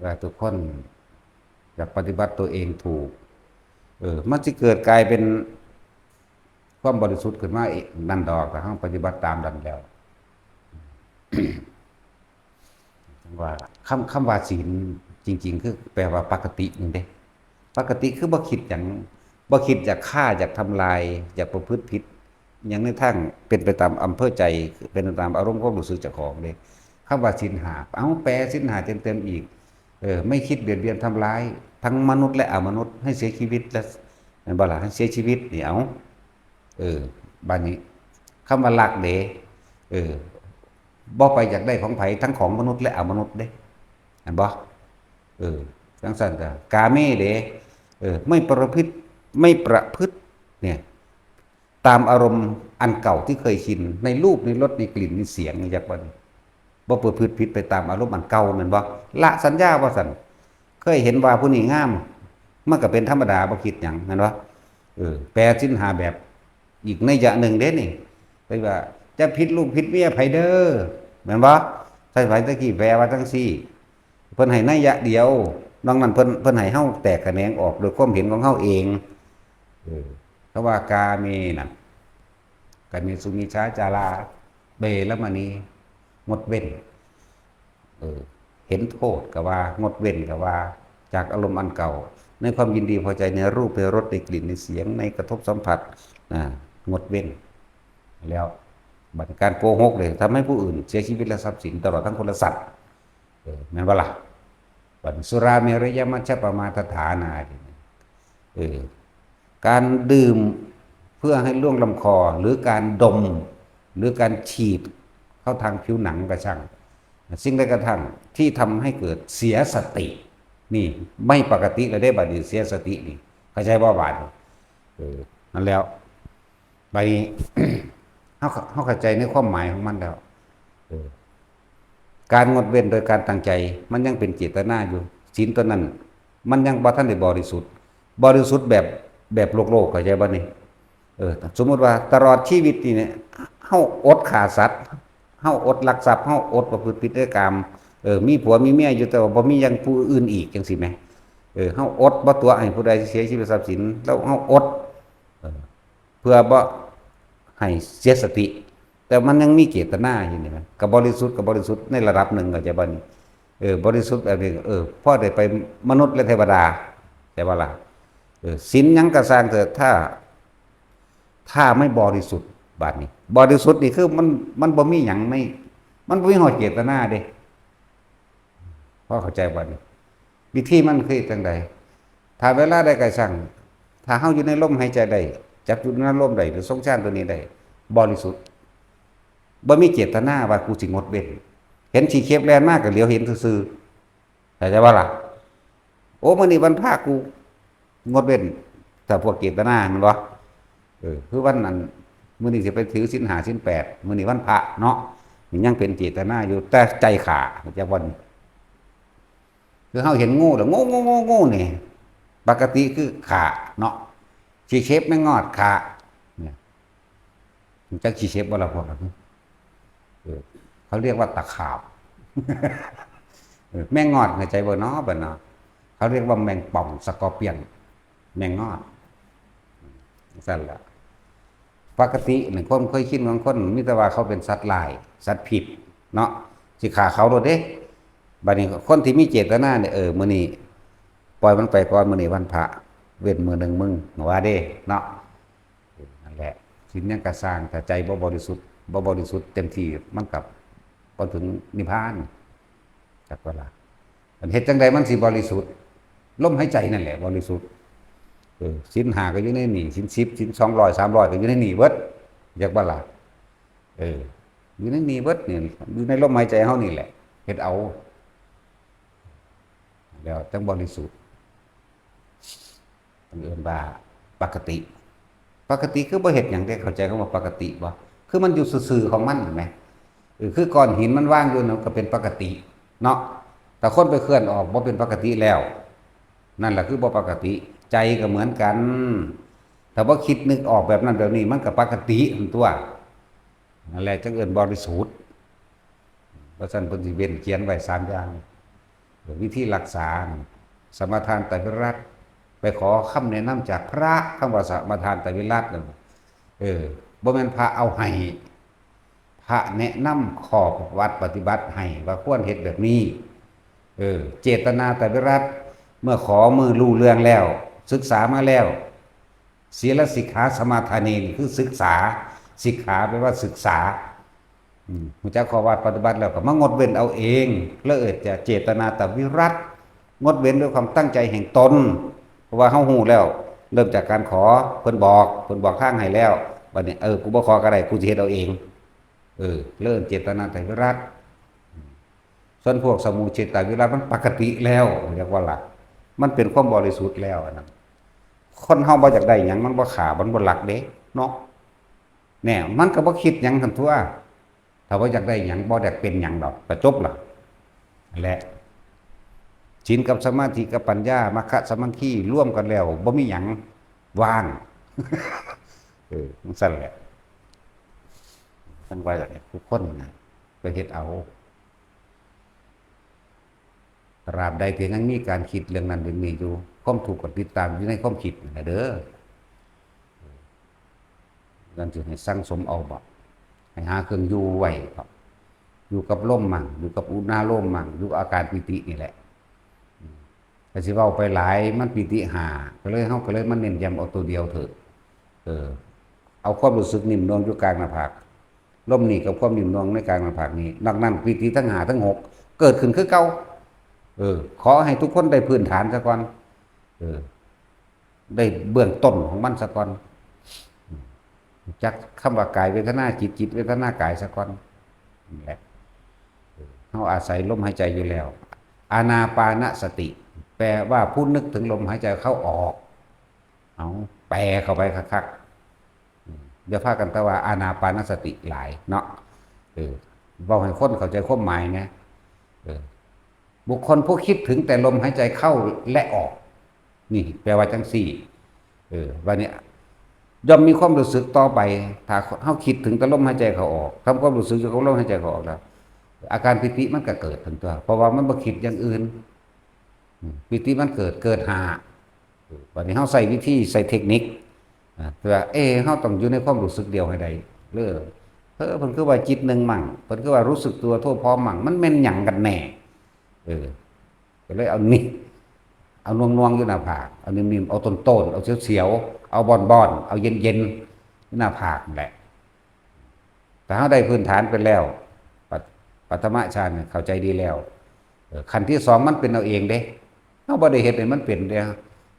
ว่าทุกคนอยากปฏิบัติตัวเองถูก เออ มันสิเกิดกลายเป็นความบริสุทธิ์ขึ้นมาเองนั่นดอก ถ้าเราปฏิบัติตามนั้นแล้ว ว่าคำ คำว่าศีลจริงๆ คือแปลว่าปกตินี่เด้ ปกติคือบ่คิดหยัง บ่คิดอยากฆ่า อยากทำลาย อยากประพฤติผิด อย่างในทางเป็นไปตามอำเภอใจ เป็นไปตามอารมณ์ความรู้สึกเจ้าของเด้ คำว่าศีลห้า เอ้า แปลศีลห้าเต็มๆอีก เออ ไม่คิดเบียดเบียนทำร้ายทั้งมนุษย์และอมนุษย์ ให้เสียชีวิต และ แม่นบ่ล่ะ ให้เสียชีวิตนี่ เอ้า เออ บัดนี้ คำว่ารักเด้ เออ บ่ไปอยากได้ของไผ ทั้งของมนุษย์และอมนุษย์เด้ เห็นบ่? เออ จังซั่นจ้ะ กาเมเด้ เออ ไม่ประพฤติ ไม่ประพฤติ เนี่ย ตามอารมณ์อันเก่าที่เคยชิน ในรูป ในรส ในกลิ่น ในเสียง นี่จักว่า บ่ประพฤติผิดไปตามอารมณ์อันเก่า แม่นบ่? ละสัญญาว่าซั่น เคยเห็นว่าผู้นี้งาม มันก็เป็นธรรมดา บ่คิดหยัง แม่นบ่? เออ แปลศีลห้าแบบอีกนัยยะหนึ่งเด้นี่ เพิ่นว่า จะผิดลูกผิดเมียไผเด้อ แม่นบ่? ไทยไผตะกี้แปลว่าจังซี่ เพิ่นให้นัยยะเดียว นอกนั้นเพิ่น เพิ่นให้เฮาแตกแขนงออกโดยความเห็นของเฮาเอง เออ คำว่ากาเมน่ะ กาเมสุมิจฉาจารา เวรมณี งดเว้น เออ เห็นโทษก็ว่า งดเว้นก็ว่า จากอารมณ์อันเก่า ในความยินดีพอใจในรูป ในรส ในกลิ่น ในเสียง ในกระทบสัมผัส อ่า งดเว้น แล้ว บัดการโกหกเลย ทำให้ผู้อื่นเสียชีวิตและทรัพย์สิน ตลอดทั้งคนและสัตว์ เออ แม่นบ่ล่ะ? บัดสุราเมรยมัชฌปมาทฐานา เออ การดื่มเพื่อให้ล่วงลำคอ หรือการดม หรือการฉีดเข้าทางผิวหนังก็ช่าง สิ่งใดกระทั่งที่ทำให้เกิดเสียสติ นี่ไม่ปกติแล้วเด้ บัดนี้เสียสตินี่ เข้าใจบ่บาดนี้? เออ นั่นแล้ว บัดนี้ เฮา เฮาเข้าใจในความหมายของมันแล้ว เออ การงดเว้นโดยการตั้งใจ มันยังเป็นเจตนาอยู่ ศีลตัวนั้น มันยังบ่ทันได้บริสุทธิ์ บริสุทธิ์แบบ แบบโลกๆ เข้าใจบ่นี่? เออ สมมุติว่าตลอดชีวิตนี่เนี่ย เฮาอดฆ่าสัตว์ เฮาอดลักทรัพย์ เฮาอดประพฤติผิดในกาม เออ มีผัวมีเมียอยู่ แต่ว่าบ่มีอย่างผู้อื่นอีก จังซี้แหม เออ เฮาอดบ่ตั๋วให้ผู้ใดเสียชีวิตทรัพย์สิน แล้วเฮาอด เออ เพื่อบ่ให้เสียสติ แต่มันยังมีเจตนาอยู่นี่นะ ก็บริสุทธิ์ ก็บริสุทธิ์ในระดับหนึ่ง เข้าใจบ่นี่? เออ บริสุทธิ์แบบนี้ เออ พอได้ไปมนุษย์และเทวดา เข้าใจบ่ล่ะ? เออ ศีลหยังก็ซ่างเถอะ ถ้า ถ้าไม่บริสุทธิ์ บาดนี้ บริสุทธิ์นี่คือมัน มันบ่มีหยังใน มันบ่มีฮอดเจตนาเด้ พอเข้าใจบ่นี่? วิธีมันคือจั่งใด? ถ้าเวลาใดก็ช่าง ถ้าเฮาอยู่ในลมหายใจได้ จับจุดนั้นลมได้ หรือทรงฌานตัวนี้ได้ บริสุทธิ์ บ่มีเจตนาว่ากูสิงดเว้น เห็นขี้เข็บแล่นมาก็เหลียวเห็นซื่อๆ เข้าใจบ่ล่ะ? โอ้ มื้อนี้วันพระกูงดเว้น ถ้าพวกเจตนา แม่นบ่? เออ คือวันนั้น มื้อนี้สิไปถือศีลห้าศีลแปด มื้อนี้วันพระเนาะ นี่ยังเป็นเจตนาอยู่ แต่ใจฆ่า เข้าใจบ่นี่? คือเฮาเห็นงูแล้ว งู งู งู งูนี่ ปกติคือฆ่าเนาะ ขี้เข็บแมงงอดฆ่า เนี่ย รู้จักขี้เข็บบ่ล่ะพวกเรา? เออ เขาเรียกว่าตะขาบ เออ แมงงอด เข้าใจบ่เนาะ บัดเนาะ? เขาเรียกว่าแมงป่อง สกอร์เปียน แมงงอด จั่งซั่นล่ะ ปกตินี่ความเคยชินของคน มีแต่ว่าเขาเป็นสัตว์ร้าย สัตว์ผิดเนาะ สิฆ่าเขาโลดเด้ บัดนี้คนที่มีเจตนาเนี่ย เออ มื้อนี้ปล่อยมันไปก่อน มื้อนี้วันพระ เว้นมื้อหนึ่งมึง ว่าเด้เนาะ เออ นั่นแหละ ศีลหยังก็ซ่าง ถ้าใจบ่บริสุทธิ์ บ่บริสุทธิ์เต็มที่ มันก็บ่ถึงนิพพาน จักว่าล่ะ มันเฮ็ดจั่งใดมันสิบริสุทธิ์? ลมหายใจนั่นแหละบริสุทธิ์ เออ ศีลห้าก็อยู่ในนี่ ศีลสิบ ศีลสองร้อย สามร้อย ก็อยู่ในนี่เบิด จักว่าล่ะ เออ อยู่ในนี่เบิดนี่ อยู่ในลมหายใจเฮานี่แหละ เฮ็ดเอา แล้วจั่งบริสุทธิ์ เพิ่นเอิ้นว่าปกติ ปกติคือบ่เฮ็ดหยังเด้ เข้าใจคำว่าปกติบ่ คือมันอยู่ซื่อๆของมันแหม เออ คือก้อนหินมันวางอยู่นั่นก็เป็นปกติเนาะ แต่คนไปเคลื่อนออกบ่เป็นปกติแล้ว นั่นแหละคือบ่ปกติ ใจก็เหมือนกัน ถ้าบ่คิดนึกออกแบบนั้นแบบนี้ มันก็ปกติหั่นตั๊ว นั่นแหละจั่งเอิ้นบริสุทธิ์ ว่าซั่นเพิ่นสิเว้นเขียนไว้สามอย่าง วิธีรักษา สมาทานไตรวิรัต ไปขอคำแนะนำจากพระ คำว่าสมาทานไตรวิรัตนั่น เออ บ่แม่นพระเอาให้ พระแนะนำข้อวัดปฏิบัติให้ว่าควรเฮ็ดแบบนี้ เออ เจตนาไตรวิรัต เมื่อขอ เมื่อรู้เรื่องแล้ว ศึกษามาแล้ว ศีลสิกขาสมาทานีนี่คือศึกษา สิกขาแปลว่าศึกษา อืม รู้จักข้อวัดปฏิบัติแล้วก็มางดเว้นเอาเอง แล้วเอิ้นจะเจตนาไตรวิรัต งดเว้นด้วยความตั้งใจแห่งตน เพราะว่าเฮารู้แล้ว เริ่มจากการขอ เพิ่นบอก เพิ่นบอกทางให้แล้ว บัดนี้ เออ กูบ่ขอก็ได้ กูสิเฮ็ดเอาเอง เออ แล้วเอิ้นเจตนาไตรวิรัต ส่วนพวกสมุจเฉทวิรัตมันปกติแล้ว เรียกว่าละ มันเป็นความบริสุทธิ์แล้วอันนั้น คนเฮาบ่อยากได้หยัง มันบ่ฆ่า มันบ่ลักเด้ เนาะ แน่ มันก็บ่คิดหยังหั่นตั๊ว ถ้าบ่อยากได้หยัง บ่อยากเป็นหยังดอก ก็จบละ นั่นแหละ ศีลกับสมาธิกับปัญญา มัคคะสัมมังคี รวมกันแล้ว บ่มีหยัง ว่าง เออ จั่งซั้นแหละ จั่งว่าอย่างนี้ ทุกคนนะ ก็เฮ็ดเอา ตราบใดที่ยังมีการคิดเรื่องนั้นเรื่องนี้อยู่ ความทุกข์ก็ติดตามอยู่ในความคิดนั่นแหละเด้อ นั่นสิให้สั่งสมเอาบ่ ให้หาเครื่องอยู่ไว้ครับ อยู่กับลมมั่ง อยู่กับอุณาโลมมั่ง อยู่อาการปีตินี่แหละ อืม ก็สิเว้าไปหลาย มันปีติห้า ก็เลย เฮาก็เลยมาเน้นย้ำเอาตัวเดียวเถอะ เออ เอาความรู้สึกนิ่มนวลอยู่กลางหน้าผาก ลมนี่กับความนิ่มนวลในกลางหน้าผากนี่ นอกนั้นปีติทั้งห้าทั้งหก เกิดขึ้นคือเก่า เออ ขอให้ทุกคนได้พื้นฐานซะก่อน เออ ได้เบื้องต้นของมันซะก่อน อืม จักคำว่ากายเวทนาจิต จิตเวทนากายซะก่อน นั่นแหละ เออ เฮาอาศัยลมหายใจอยู่แล้ว อานาปานสติ แปลว่าผู้นึกถึงลมหายใจเข้าออก เอา แปลเข้าไปคักๆ อืม อย่าพากันแต่ว่าอานาปานสติหลายเนาะ เออ เว้าให้คนเข้าใจความหมายนะ เออ บุคคลผู้คิดถึงแต่ลมหายใจเข้าและออก นี่แปลว่าจั่งซี้ เออ บัดนี้ ย่อมมีความรู้สึกต่อไป ถ้าเฮาคิดถึงแต่ลมหายใจเข้าออก ทำความรู้สึกอยู่กับลมหายใจเข้าออกแล้ว อาการปีติมันก็เกิดทันตัว เพราะว่ามันบ่คิดอย่างอื่น อืม ปีติมันเกิด เกิดห้า เออ บัดนี้เฮาใช้วิธี ใช้เทคนิค อ่า เพื่อ เอ๊ะ เฮาต้องอยู่ในความรู้สึกเดียวให้ได้ เออ เออ เพิ่นคือว่าจิตหนึ่งมั่ง เพิ่นคือว่ารู้สึกตัวทั่วพร้อมมั่ง มันแม่นหยังกันแน่ เออ ก็เลยเอานี่ เอาน่วงๆอยู่หน้าผาก เอานิ่มๆ เอาต้นๆ เอาเสียวๆ เอาบ่อนๆ เอาเย็นๆ อยู่หน้าผากนั่นแหละ ถ้าเฮาได้พื้นฐานไปแล้ว ปัท- ปฐมฌานเนี่ยเข้าใจดีแล้ว เออ ขั้นที่สองมันเป็นเอาเองเด้ เฮาบ่ได้เฮ็ดให้มันเป็นเด้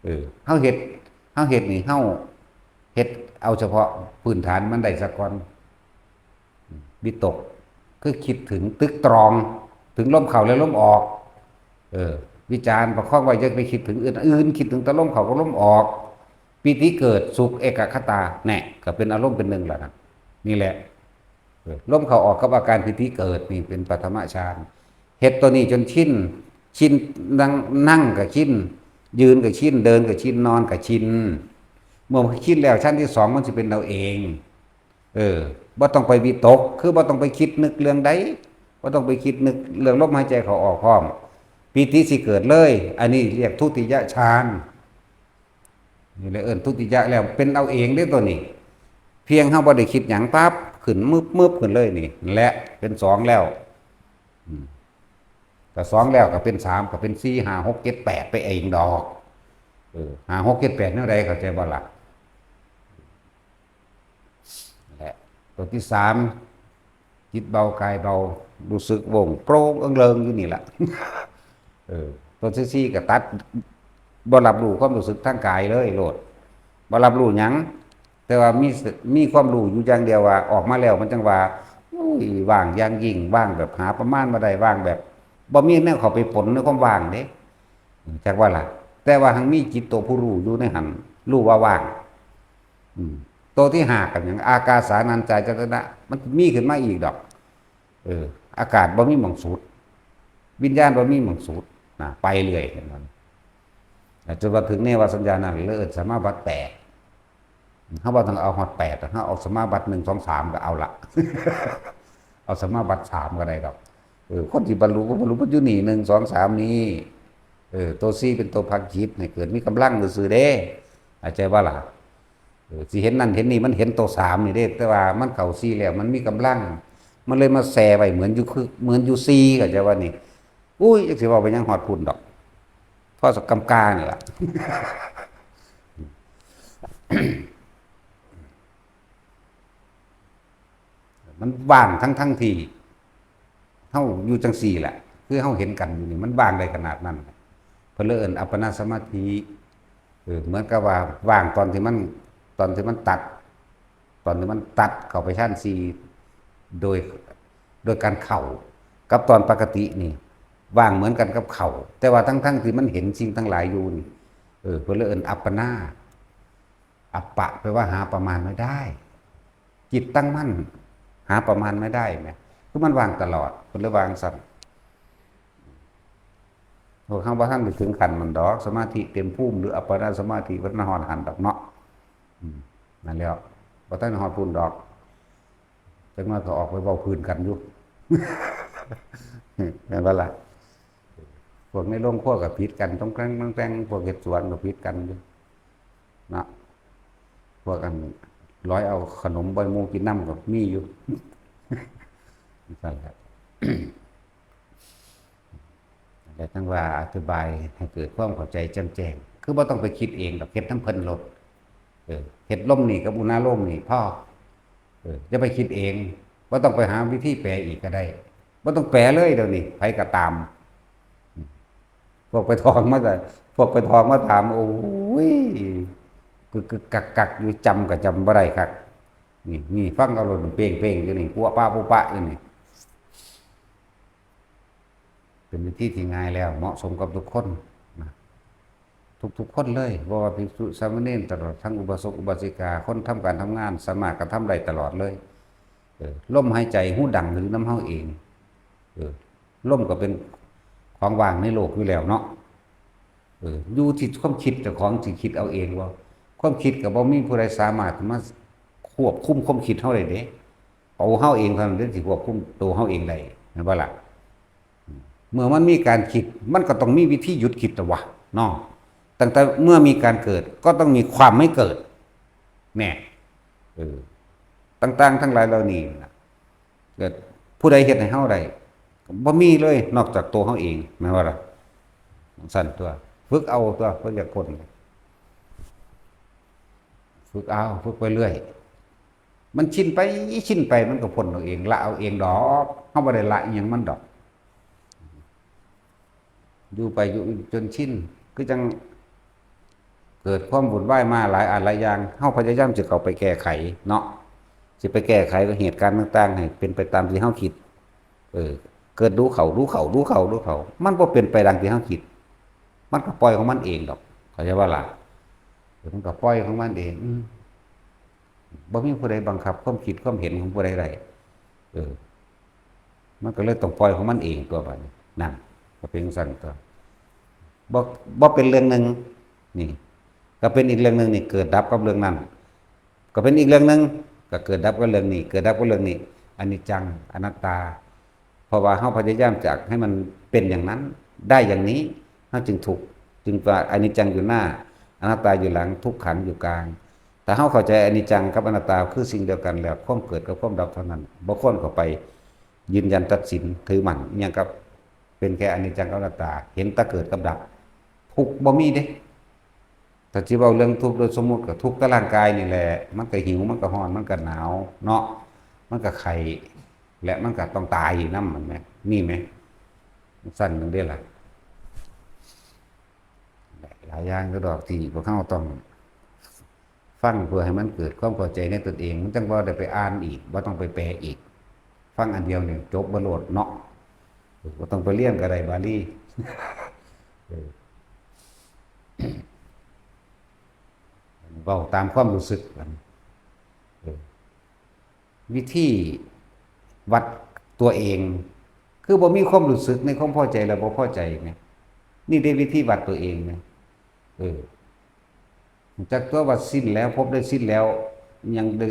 เออ เฮาเฮ็ด เฮาเฮ็ดนี่ เฮาเฮ็ดเอาเฉพาะพื้นฐานมันได้ซะก่อน วิตก คือคิดถึงตึกตรอง ถึงลมเข้าและลมออก เออ วิจารประคองไว้ อย่าไปคิดถึงอื่น อื่น คิดถึงแต่ลมเข้ากับลมออก ปีติเกิด สุข เอกคตา แน่ ก็เป็นอารมณ์เป็นหนึ่งแล้วนะ นี่แหละ เออ ลมเข้าออกกับอาการปีติเกิด นี่เป็นปฐมฌาน เฮ็ดตัวนี้จนชิน ชิน นั่ง นั่งก็ชิน ยืนก็ชิน เดินก็ชิน นอนก็ชิน เมื่อชินแล้ว ชั้นที่สองมันสิเป็นเอาเอง เออ บ่ต้องไปวิตก คือบ่ต้องไปคิดนึกเรื่องใด บ่ต้องไปคิดนึกเรื่องลมหายใจเข้าออกพร้อม ปีติสิเกิดเลย อันนี้เรียกทุติยฌาน นี่แหละเอิ้นทุติยะแล้ว เป็นเอาเองเด้ตัวนี้ เพียงเฮาบ่ได้คิดหยังปั๊บ ขึ้นมึบๆขึ้นเลยนี่ นั่นแหละ เป็นสองแล้ว อืม ก็สองแล้วก็เป็นสาม ก็เป็นสี่ ห้า หก เจ็ด แปด ไปเองดอก เออ ห้า หก เจ็ด แปด แนวใด เข้าใจบ่ล่ะ และตัวที่สาม จิตเบากายเบา รู้สึกโปร่งโปร่งเอิงเริงอยู่นี่แหละ เออ ตัวที่สี่ก็ตัด บ่รับรู้ความรู้สึกทางกายเลยโลด บ่รับรู้หยัง แต่ว่ามีส- มีความรู้อยู่อย่างเดียวว่า ออกมาแล้วมันจั่งว่า โอ้ อุ้ย ว่างอย่างยิ่ง ว่างแบบหาประมาณบ่ได้ ว่างแบบบ่มีแนวเข้าไปปนในความว่างเด้ จักว่าล่ะ แต่ว่าหังมีจิตตัวผู้รู้อยู่ในหัน รู้ว่าว่าง อืม ตัวที่ห้ากันอย่าง อากาสานัญจายตนะ มันมีขึ้นมาอีกดอก เออ อากาศบ่มีหม่องสุด วิญญาณบ่มีหม่องสุดนะ ไปเรื่อยเห็นมัน จนว่าถึงเนวสัญญานั้น เลยเอิ้นสมาบัติแปด เฮาบ่ต้องเอาฮอดแปด เฮาเอาสมาบัติหนึ่ง สอง สาม ก็เอาละ เอาสมาบัติสามก็ได้ดอก เออ คนที่บรรลุก็บรรลุมันอยู่นี่ หนึ่ง สอง สาม นี่ เออ ตัวสี่เป็นตัวพาคิดให้เกิดมีกำลังซื่อๆเด้ เข้าใจบ่ล่ะ เออ สิเห็นนั่นเห็นนี่ มันเห็นตัวสามนี่เด้ แต่ว่ามันเข้าสี่แล้ว มันมีกำลัง มันเลยมาแซ่ไว้เหมือนอยู่คือ เหมือนอยู่สี่ เข้าใจบ่นี่ อุ้ย จักสิเว้าไปหยังฮอดพุ้นดอก พอสักกำกานี่ล่ะ มันว่างทั้งๆที่เฮาอยู่จั่งซี้แหละ คือเฮาเห็นกันอยู่นี่ มันว่างได้ขนาดนั้น เพิ่นเลยเอิ้นอัปปนาสมาธิ เออ เหมือนกับว่าว่างตอนที่มัน ตอนที่มันตัด ตอนที่มันตัดเข้าไปฌานสี่ โดย โดยการเข้า กับตอนปกตินี่ ว่างเหมือนกันกับเข้า แต่ว่าทั้งๆที่มันเห็นสิ่งทั้งหลายอยู่นี่ เออ เพิ่นเลยเอิ้นอัปปนา อัปปะแปลว่าหาประมาณไม่ได้ จิตตั้งมั่น หาประมาณไม่ได้แหม คือมันว่างตลอด เพิ่นเลยว่าจั่งซั้น พวกเฮาบ่ทันได้ถึงขั้นนั้นดอก สมาธิเต็มภูมิ หรืออัปปนาสมาธิ บ่ทันฮอดหั่นดอกเนาะ อืม นั่นแหล้ว บ่ทันฮอดพุ้นดอก จักหน่อยก็ออกไปเว้าพื้นกันอยู่ แม่นบ่ล่ะ พวกในโรงครัวก็ผิดกัน ต้องแกล้งต้องแกล้ง พวกเฮ็ดสวนก็ผิดกันอยู่ เนาะ พวกอันร้อยเอาขนมบ่ให้หมู่กินนำก็มีอยู่ นั่นแหละ แต่จั่งว่าอธิบายให้เกิดความเข้าใจแจ่มแจ้ง คือบ่ต้องไปคิดเองดอก เฮ็ดนำเพิ่นโลด เออ เฮ็ดลมนี่กับอุณาโลมนี่พอ เออ อย่าไปคิดเอง บ่ต้องไปหาวิธีแปลอีกก็ได้ บ่ต้องแปลเลยเดี๋ยวนี้ ไผก็ตาม พวกไปทองมาแต่ พวกไปทองมาถาม โอ้ย กึกกึกกักกักอยู่ จำก็จำบ่ได้คัก นี่ นี่ ฟังเอาโลด เป้งๆอยู่นี่ ปัวปะปุปะอยู่นี่ เป็นวิธีที่ง่ายแล้ว เหมาะสมกับทุกคนนะ ทุกๆคนเลย บ่ว่าภิกษุสามเณร ตลอดทั้งอุบาสกอุบาสิกา คนทำการทำงาน สามารถกระทำได้ตลอดเลย เออ ลมหายใจ ฮูดัง หรือนำเฮาเอง เออ ลมก็เป็นของว่างในโลกอยู่แล้วเนาะ เออ อยู่ที่ความคิดเจ้าของสิคิดเอาเองบ่ ความคิดก็บ่มีผู้ใดสามารถมาควบคุมความคิดเฮาได้เด้ เอาเฮาเองเท่านั้นเด้ที่ควบคุมตัวเฮาเองได้ แม่นบ่ล่ะ เมื่อมันมีการคิด มันก็ต้องมีวิธีหยุดคิดตัววะ เนาะ ตั้งแต่เมื่อมีการเกิด ก็ต้องมีความไม่เกิด แน่ เออ ต่างๆทั้งหลายเหล่านี้นะ เกิดผู้ใดเฮ็ดให้เฮาได้ บ่มีเลย นอกจากตัวเฮาเอง แม่นบ่ล่ะ จั่งซั้นตัว ฝึกเอาตัว เพิ่นอยากพ้น ฝึกเอา ฝึกไปเรื่อย มันชินไป ชินไป มันก็พ้นเอาเอง ละเอาเองดอก เฮาบ่ได้ละอิหยังมันดอก อยู่ไปอยู่จนชิน คือจั่งเกิดความวุ่นวายมาหลายอันหลายอย่าง เฮาพยายามสิเข้าไปแก้ไขเนาะ สิไปแก้ไขกับเหตุการณ์ต่างๆ ให้เป็นไปตามที่เฮาคิด เออ เกิดรู้เข้า รู้เข้า รู้เข้า รู้เข้า มันบ่เป็นไปดังที่เฮาคิด มันก็ปล่อยของมันเองดอก เข้าใจบ่ล่ะ เออ มันก็ปล่อยของมันเอง อืม บ่มีผู้ใดบังคับความคิดความเห็นของผู้ใดได้ เออ มันก็เลยต้องปล่อยของมันเองตัวบัดนี้ นั่น ก็เป็นจั่งซั้นตัว บ่ บ่เป็นเรื่องหนึ่ง นี่ ก็เป็นอีกเรื่องหนึ่งนี่ เกิดดับกับเรื่องนั้น ก็เป็นอีกเรื่องหนึ่ง ก็เกิดดับกับเรื่องนี้ เกิดดับกับเรื่องนี้ อนิจจัง อนัตตา เพราะว่าเฮาพยายามอยากให้มันเป็นอย่างนั้น ได้อย่างนี้ เฮาจึงทุกข์ จึงว่าอนิจจังอยู่หน้า อนัตตาอยู่หลัง ทุกขังอยู่กลาง ถ้าเฮาเข้าใจอนิจจังกับอนัตตาคือสิ่งเดียวกันแล้ว ความเกิดกับความดับเท่านั้น บ่ควรเข้าไปยืนยันตัดสินถือมั่นอิหยังกับ เป็นแค่อนิจจังกับอนัตตา เห็นแต่เกิดกับดับ ทุกข์บ่มีเด้ ถ้าสิเว้าเรื่องทุกข์โดยสมมุติก็ทุกข์แต่ร่างกายนี่แหละ มันก็หิว มันก็ร้อน มันก็หนาวเนาะ มันก็ไข้ และมันก็ต้องตายอยู่นำ มันแหม มีแหม จั่งซั้นจั่งเด้ล่ะ หลายอย่างอยู่ดอกที่พวกเฮาต้องฟังเพื่อให้มันเกิดความเข้าใจในตนเอง มันจั่งบ่ได้ไปอ่านอีก บ่ต้องไปแปลอีก ฝ ฟังอันเดียวนี่จบบ่โลดเนาะ เออ บ่ต้องไปเรียนก็ได้บาลี เออ เว้าตามความรู้สึกกัน เออ วิธีวัดตัวเอง คือบ่มีความรู้สึกในความพอใจและบ่พอใจเนี่ย นี่ได้วิธีวัดตัวเองเนี่ย เออ รู้จักตัวว่าสิ้นแล้ว ภพได้สิ้นแล้ว ยังได้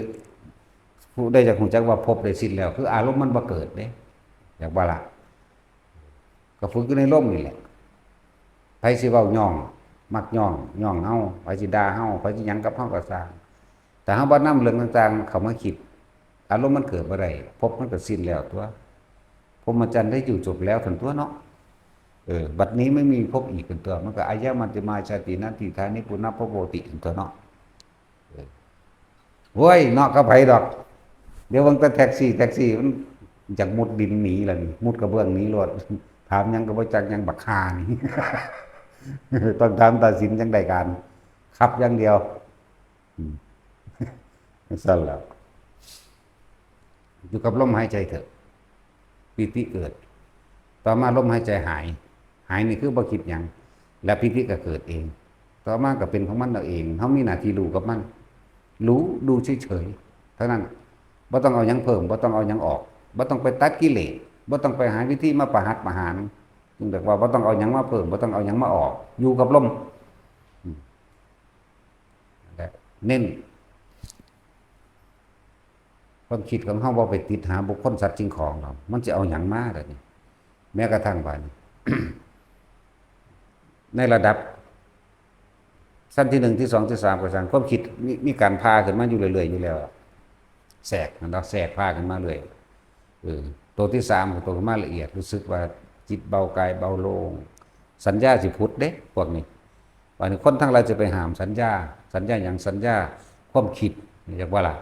ผู้ได้จักรู้จักว่าภพได้สิ้นแล้ว คืออารมณ์มันบ่เกิดเด้ อยากว่าล่ะ ก็ฝึกอยู่ในลมนี่แหละ ไผสิเว้าย่อง มักย่อง ย่องเฮา ไผสิด่าเฮา ไผสิหยังกับเฮาก็ซ่าง แต่เฮาบ่นำเรื่องต่างๆ เข้ามาคิด อารมณ์มันเกิดบ่ได้ ภพมันก็สิ้นแล้วตัว พรหมจรรย์ได้อยู่จบแล้วซั่นตัวเนาะ เออ บัดนี้ไม่มีภพอีกซั่นตัว มันก็ อายะมัจจิมาชาติ นัตถิทานิ ปุณพพโวติ ซั่นตัวเนาะ เออ โอ้ย เนาะกับไผดอก เดี๋ยวเบิ่งแต่แท็กซี่ แท็กซี่มันอยากมุดดินหนีล่ะนี่ มุดกระเบื้องหนีโลด ถามหยังก็บ่จักหยัง บักห่านี่ ต้องถามตาสินจั่งได้การ ขับอย่างเดียว อืม ซั่นแหล้ว อยู่กับลมหายใจเถอะ ปีติเกิด ต่อมาลมหายใจหาย หายนี่คือบ่คิดหยัง และปีติก็เกิดเอง ต่อมาก็เป็นของมันเอาเอง เฮามีหน้าที่รู้กับมัน รู้ ดูเฉยๆ เท่านั้น บ่ต้องเอาหยังเพิ่ม บ่ต้องเอาหยังออก บ่ต้องไปตัดกิเลส บ่ต้องไปหาวิธีมาประหัตประหาร จึงเรียกว่าบ่ต้องเอาหยังมาเพิ่ม บ่ต้องเอาหยังมาออก อยู่กับลม อืม และเน้น ความคิดของเฮาบ่ไปติดหาบุคคลสัตว์สิ่งของหรอก มันสิเอาหยังมาล่ะนี่ แม้กระทั่งว่านี่ ในระดับ ชั้นที่หนึ่ง ที่สอง ที่สาม ก็ช่าง ความคิดมี มีการพาขึ้นมาอยู่เรื่อยๆ อยู่แล้ว แทรกนั่นเนาะ แทรกพาขึ้นมาเรื่อย เออ ตัวที่สามก็ตัวมาละเอียด รู้สึกว่าจิตเบากายเบาโล่ง สัญญาสิผุดเด้ พวกนี้ วันนี้คนทั้งหลายจะไปห้ามสัญญา สัญญาหยัง สัญญาความคิด อยากว่าล่ะ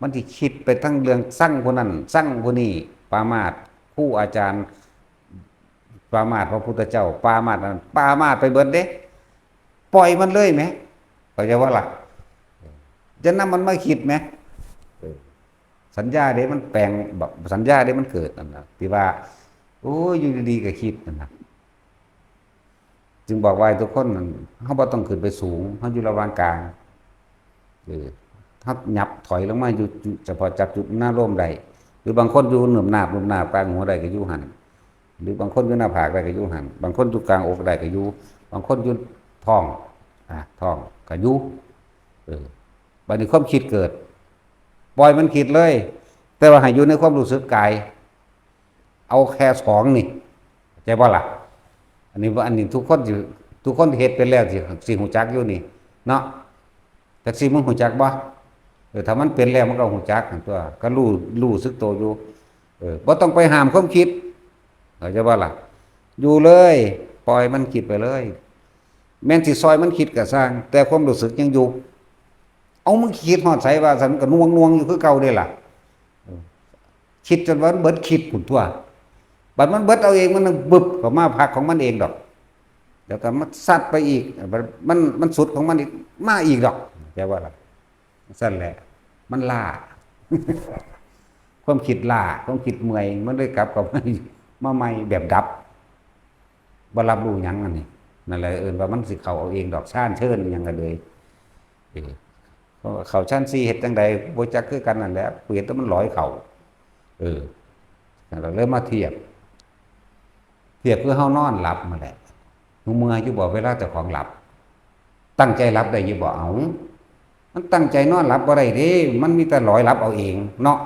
มันสิคิดไปทั้งเรื่องซังผู้นั้น ซังผู้นี้ ปรามาสครูอาจารย์ ปรามาสพระพุทธเจ้า ปรามาสอันนั้น ปรามาสไปเบิดเด้ ปล่อยมันเลยแหม เข้าใจว่าล่ะ จะนำมันมาคิดแหม เออ สัญญาเด้มันแปลง บอกสัญญาเด้มันเกิดนั่นน่ะ ที่ว่า โอ้ย อยู่ดีๆ ก็คิดนั่นน่ะ จึงบอกว่าให้ทุกคนนั่น เฮาบ่ต้องขึ้นไปสูง เฮาอยู่ระหว่างกลาง เออ เฮาหยับถอยลงมาอยู่จุด เฉพาะจับจุดหน้าร่มได้ หรือบางคนอยู่หน้าหนาบ หน้าหนาบกลางหัวได้ก็อยู่หั่น หรือบางคนอยู่หน้าผากได้ก็อยู่หั่น บางคนอยู่กลางอกได้ก็อยู่ บางคนอยู่ท้อง อ่ะ ท้องก็อยู่ เออ บัดนี้ความคิดเกิด ปล่อยมันคิดเลย แต่ว่าให้อยู่ในความรู้สึกกาย เอาแค่สองนี่ เข้าใจบ่ล่ะ อันนี้ อันนี้ทุกคนสิ ทุกคนที่เฮ็ดเป็นแล้วสิ สิฮู้จักอยู่นี่ เนาะ จักสิมึงฮู้จักบ่ เออ ถ้ามันเป็นแล้วมันก็ฮู้จักหั่นตัว ก็รู้ รู้สึกตัวอยู่ เออ บ่ต้องไปห้ามความคิด เข้าใจบ่ล่ะ อยู่เลย ปล่อยมันคิดไปเลย แม่นสิซอยมันคิดก็ซ่าง แต่ความรู้สึกยังอยู่ เอามึงคิดฮอดไสว่าซั่น มันก็หน่วงๆ อยู่คือเก่าเด้ล่ะ เออ คิดจนว่ามันเบิดคิดพุ้นตัว บัดมันเบิดเอาเอง มันบึบเข้ามาพักของมันเองดอก แล้วก็มันซัดไปอีก มัน มันสุดของมันอีก มาอีกดอก เข้าใจบ่ล่ะ ซั่นแหละ มันล้า ความคิดล้า ความคิดเมื่อย มันเลยกลับเข้ามา มาใหม่แบบดับ บ่รับรู้หยังอันนี้ นั่นแหละเอิ้นว่ามันสิเข้าเอาเองดอก ฌานเชิญอิหยังก็เลย เออ เข้าฌานสี่เฮ็ดจั่งใด บ่จักคือกันนั่นแหละ เปรียบแต่มันลอยเข้า เออ นั่นล่ะเลยมาเทียบ เทียบคือเฮานอนหลับนั่นแหละ เมื่อยอยู่บ่เวลาเจ้าของหลับ ตั้งใจหลับได้อยู่บ่ เอา มันตั้งใจนอนหลับบ่ได้เด้ มันมีแต่ลอยหลับเอาเองเนาะ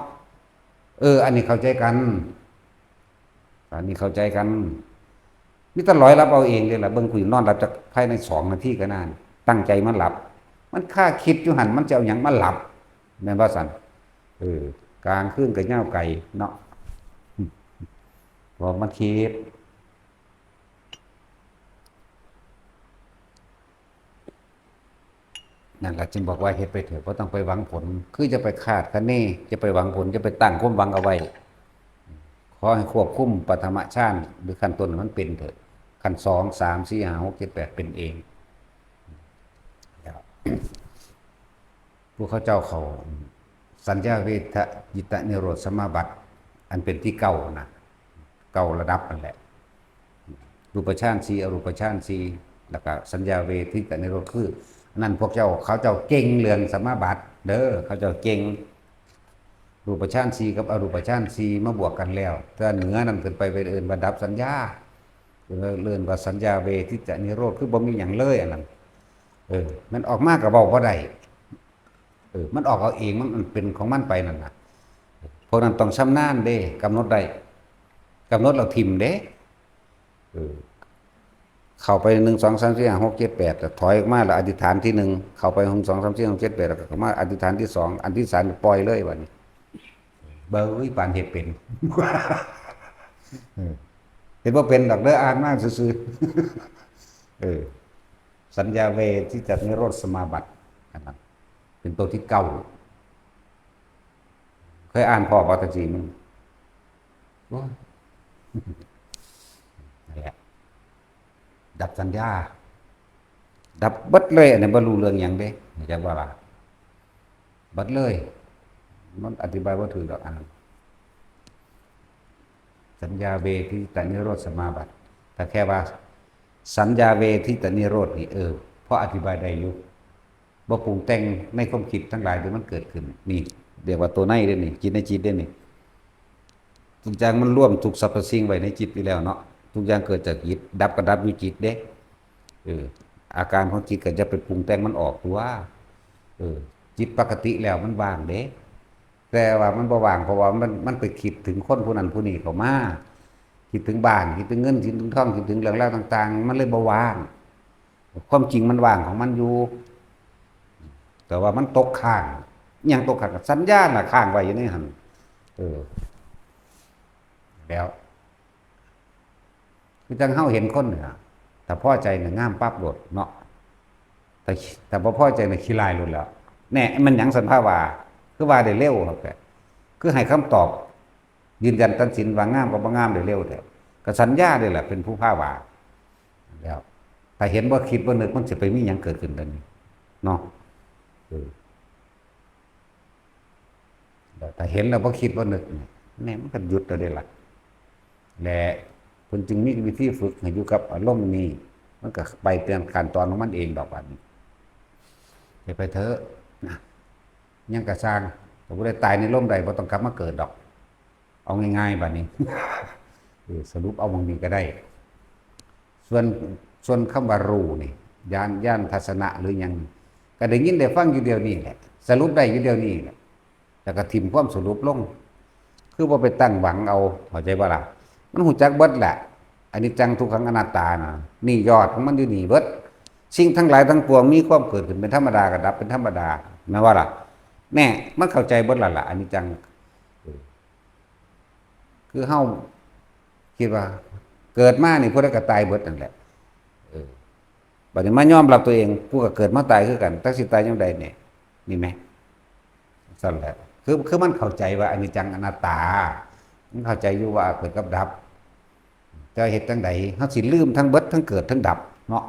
เออ อันนี้เข้าใจกัน อันนี้เข้าใจกัน มีแต่ลอยหลับเอาเองเด้ล่ะ เบิ่งผู้นอนหลับจักภายในสองนาทีก็นาน ตั้งใจมันหลับ มันคาคิดอยู่หั่น มันจะเอาหยังมาหลับ แม่นบ่ซั่น เออ กลางคืนก็ยาวไกลเนาะ เพราะมันคิด นั่นล่ะ จึงบอกว่าเฮ็ดไปเถอะ บ่ต้องไปหวังผล คืออย่าไปคาดคะเน อย่าไปหวังผล อย่าไปตั้งความหวังเอาไว้ ขอให้ควบคุมปฐมฌาน หรือขั้นต้นให้มันเป็นเถอะ ขั้นสอง สาม สี่ ห้า หก เจ็ด แปด เป็นเอง พวกเขาเจ้าเข้าสัญญาเวทยิตนิโรธสมาบัติ อันเป็นที่เก้านะ เก้าระดับนั่นแหละ รูปฌานสี่ อรูปฌานสี่ แล้วก็สัญญาเวทิตนิโรธ คืออันนั้นพวกเจ้า เขาเจ้าเก่งเรื่องสมาบัติเด้อ เขาเจ้าเก่ง รูปฌานสี่กับอรูปฌานสี่มาบวกกันแล้ว แต่เหนือนั้นขึ้นไปเป็นเอิ้นว่าดับสัญญา เอิ้นว่าสัญญาเวทิตนิโรธ คือบ่มีหยังเลยอันนั้น เออ มันออกมาก็เว้าบ่ได้ เออ มันออกเอาเอง มัน มันเป็นของมันไปนั่นน่ะ พวกนั้นต้องชำนาญเด้ กำหนดได้ กำหนดแล้วถิ่มเด้ เออ เข้าไปหนึ่ง สอง สาม สี่ ห้า หก เจ็ด แปด แต่ถอยออกมาแล้วอธิษฐานที่หนึ่ง เข้าไปหนึ่ง สอง สาม สี่ ห้า หก เจ็ด แปด แล้วก็มาอธิษฐานที่สอง อันที่สามปล่อยเลยบัดนี้ เบ้ย ปานเฮ็ดเป็น เออ เฮ็ดบ่เป็นดอกเด้อ อ่านมาซื่อๆ เออ สัญญาเวทิตนิโรธสมาบัติ อันนั้น เป็นตัวที่เก้า เคยอ่านพ้อบ่ ตะกี้มัน โอ้ย นั่นแหละ ดับสัญญา ดับเบิดเลย อันนี้บ่รู้เรื่องหยังเด้ จักว่าล่ะ เบิดเลย มันอธิบายบ่ถูกดอกอันนั้น สัญญาเวทิตนิโรธสมาบัติ แต่แค่ว่า สัญญาเวทิตนิโรธนี่ เออ พออธิบายได้อยู่ บ่ปรุงแต่งในความคิดทั้งหลายที่มันเกิดขึ้น นี่ เรียกว่าตัวในเด้นี่ จิตในจิตเด้นี่ ทุกอย่างมันรวมทุกสรรพสิ่งไว้ในจิตอยู่แล้วเนาะ ทุกอย่างเกิดจากจิต ดับก็ดับอยู่จิตเด้ เออ อาการของจิตก็จะไปปรุงแต่งมันออกตัว เออ จิตปกติแล้วมันว่างเด้ แต่ว่ามันบ่ว่าง เพราะว่ามัน มันไปคิดถึงคนผู้นั้นผู้นี้เข้ามา คิดถึงบ้าน คิดถึงเงิน คิดถึงทอง คิดถึงเรื่องราวต่างๆ มันเลยบ่ว่าง ความจริงมันว่างของมันอยู่ แต่ว่ามันตกค้าง อิหยังตกค้าง สัญญาน่ะค้างไว้อยู่ในหั่น เออ แล้ว คือจั่งเฮาเห็นคนนี่ล่ะ ถ้าพอใจนี่งามปั๊บโลดเนาะ แต่ แต่บ่พอใจนี่ขี้ร้ายโลดแล้ว แน่ มันหยังซั่นพาว่า คือว่าได้เร็วครับ แต่ คือให้คำตอบ ยืนยันตัดสินว่างามกับบ่งามได้เร็วแท้ ก็สัญญาเด้ล่ะ เป็นผู้พาว่า แล้ว ถ้าเห็นบ่คิดบ่นึก มันสิไปมีหยังเกิดขึ้นเดี๋ยวนี้ เนาะ เออ แต่ถ้าเห็นแล้วบ่คิดบ่นึกนี่ แน่ มันก็หยุดแล้วเด้ล่ะ และเพิ่นจึงมีวิธีฝึกให้อยู่กับอารมณ์นี้ มันก็ไปตามขั้นตอนของมันเองดอกบัดนี้ เฮ็ดไปเถอะนะ หยังก็ซ่าง ถ้าผู้ใดตายในลมใดบ่ต้องกลับมาเกิดดอก เอาง่ายๆ บัดนี้ เออ สรุปเอาหม่องนี้ก็ได้ ส่วน ส่วนคำว่ารู้นี่ ญาณ ญาณทัศนะหรือหยัง ก็ได้ยินได้ฟังอยู่เดี๋ยวนี้แหละ สรุปได้อยู่เดี๋ยวนี้แหละ แล้วก็ถิ่มความสรุปลง คือบ่ไปตั้งหวังเอา เข้าใจบ่ล่ะ มันฮู้จักเบิดแหละ อนิจจังทุกขังอนัตตานะ นี่ยอดของมันอยู่นี่เบิด สิ่งทั้งหลายทั้งปวงมีความเกิดขึ้นเป็นธรรมดา ก็ดับเป็นธรรมดา แม่นบ่ล่ะ แน่ มันเข้าใจเบิดแล้วล่ะ อนิจจัง เออ คือเฮาคิดว่า เกิดมานี่ผู้ใดก็ตายเบิดนั่นแหละ เออ บัดนี้มายอมรับตัวเอง กูก็เกิดมาตายคือกัน จักสิตายยามใดเนี่ย นี่แหม ซั่นแหละ คือ คือมันเข้าใจว่าอนิจจังอนัตตา มันเข้าใจอยู่ว่าเกิดกับดับ แต่เฮ็ดจั่งใด เฮาสิลืมทั้งเบิดทั้งเกิดทั้งดับเนาะ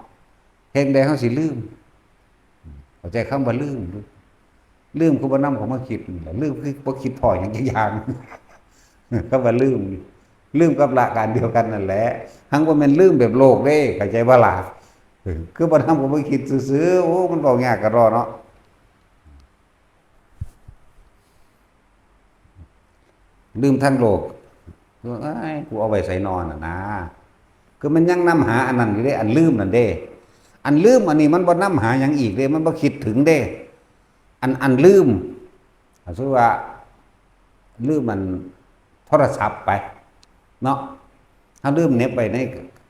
เฮ็ดจั่งใดเฮาสิลืม เข้าใจคำว่าลืมบ่ ลืมคือบ่นำเข้ามาคิดนี่แหละ ลืมคือบ่คิดพ้อหยังจักอย่าง คำว่าลืม ลืมกับละก็อันเดียวกันนั่นแหละ หังบ่แม่นลืมแบบโลกเด้ เข้าใจบ่ล่ะ เออ คือบ่นำเข้ามาคิดซื่อๆ โอ้ มันเว้ายากกะดอเนาะ ลืมทางโลก เอ้ย กูเอาไว้ไสนอน่ะนะ คือมันยังนำหาอันนั้นอยู่เด้ อันลืมนั่นเด้ อันลืมอันนี้มันบ่นำหาหยังอีกเด้ มันบ่คิดถึงเด้ อัน อันลืม สมมุติว่า ลืมมันโทรศัพท์ไป เนาะ เฮาลืมเหน็บไว้ใน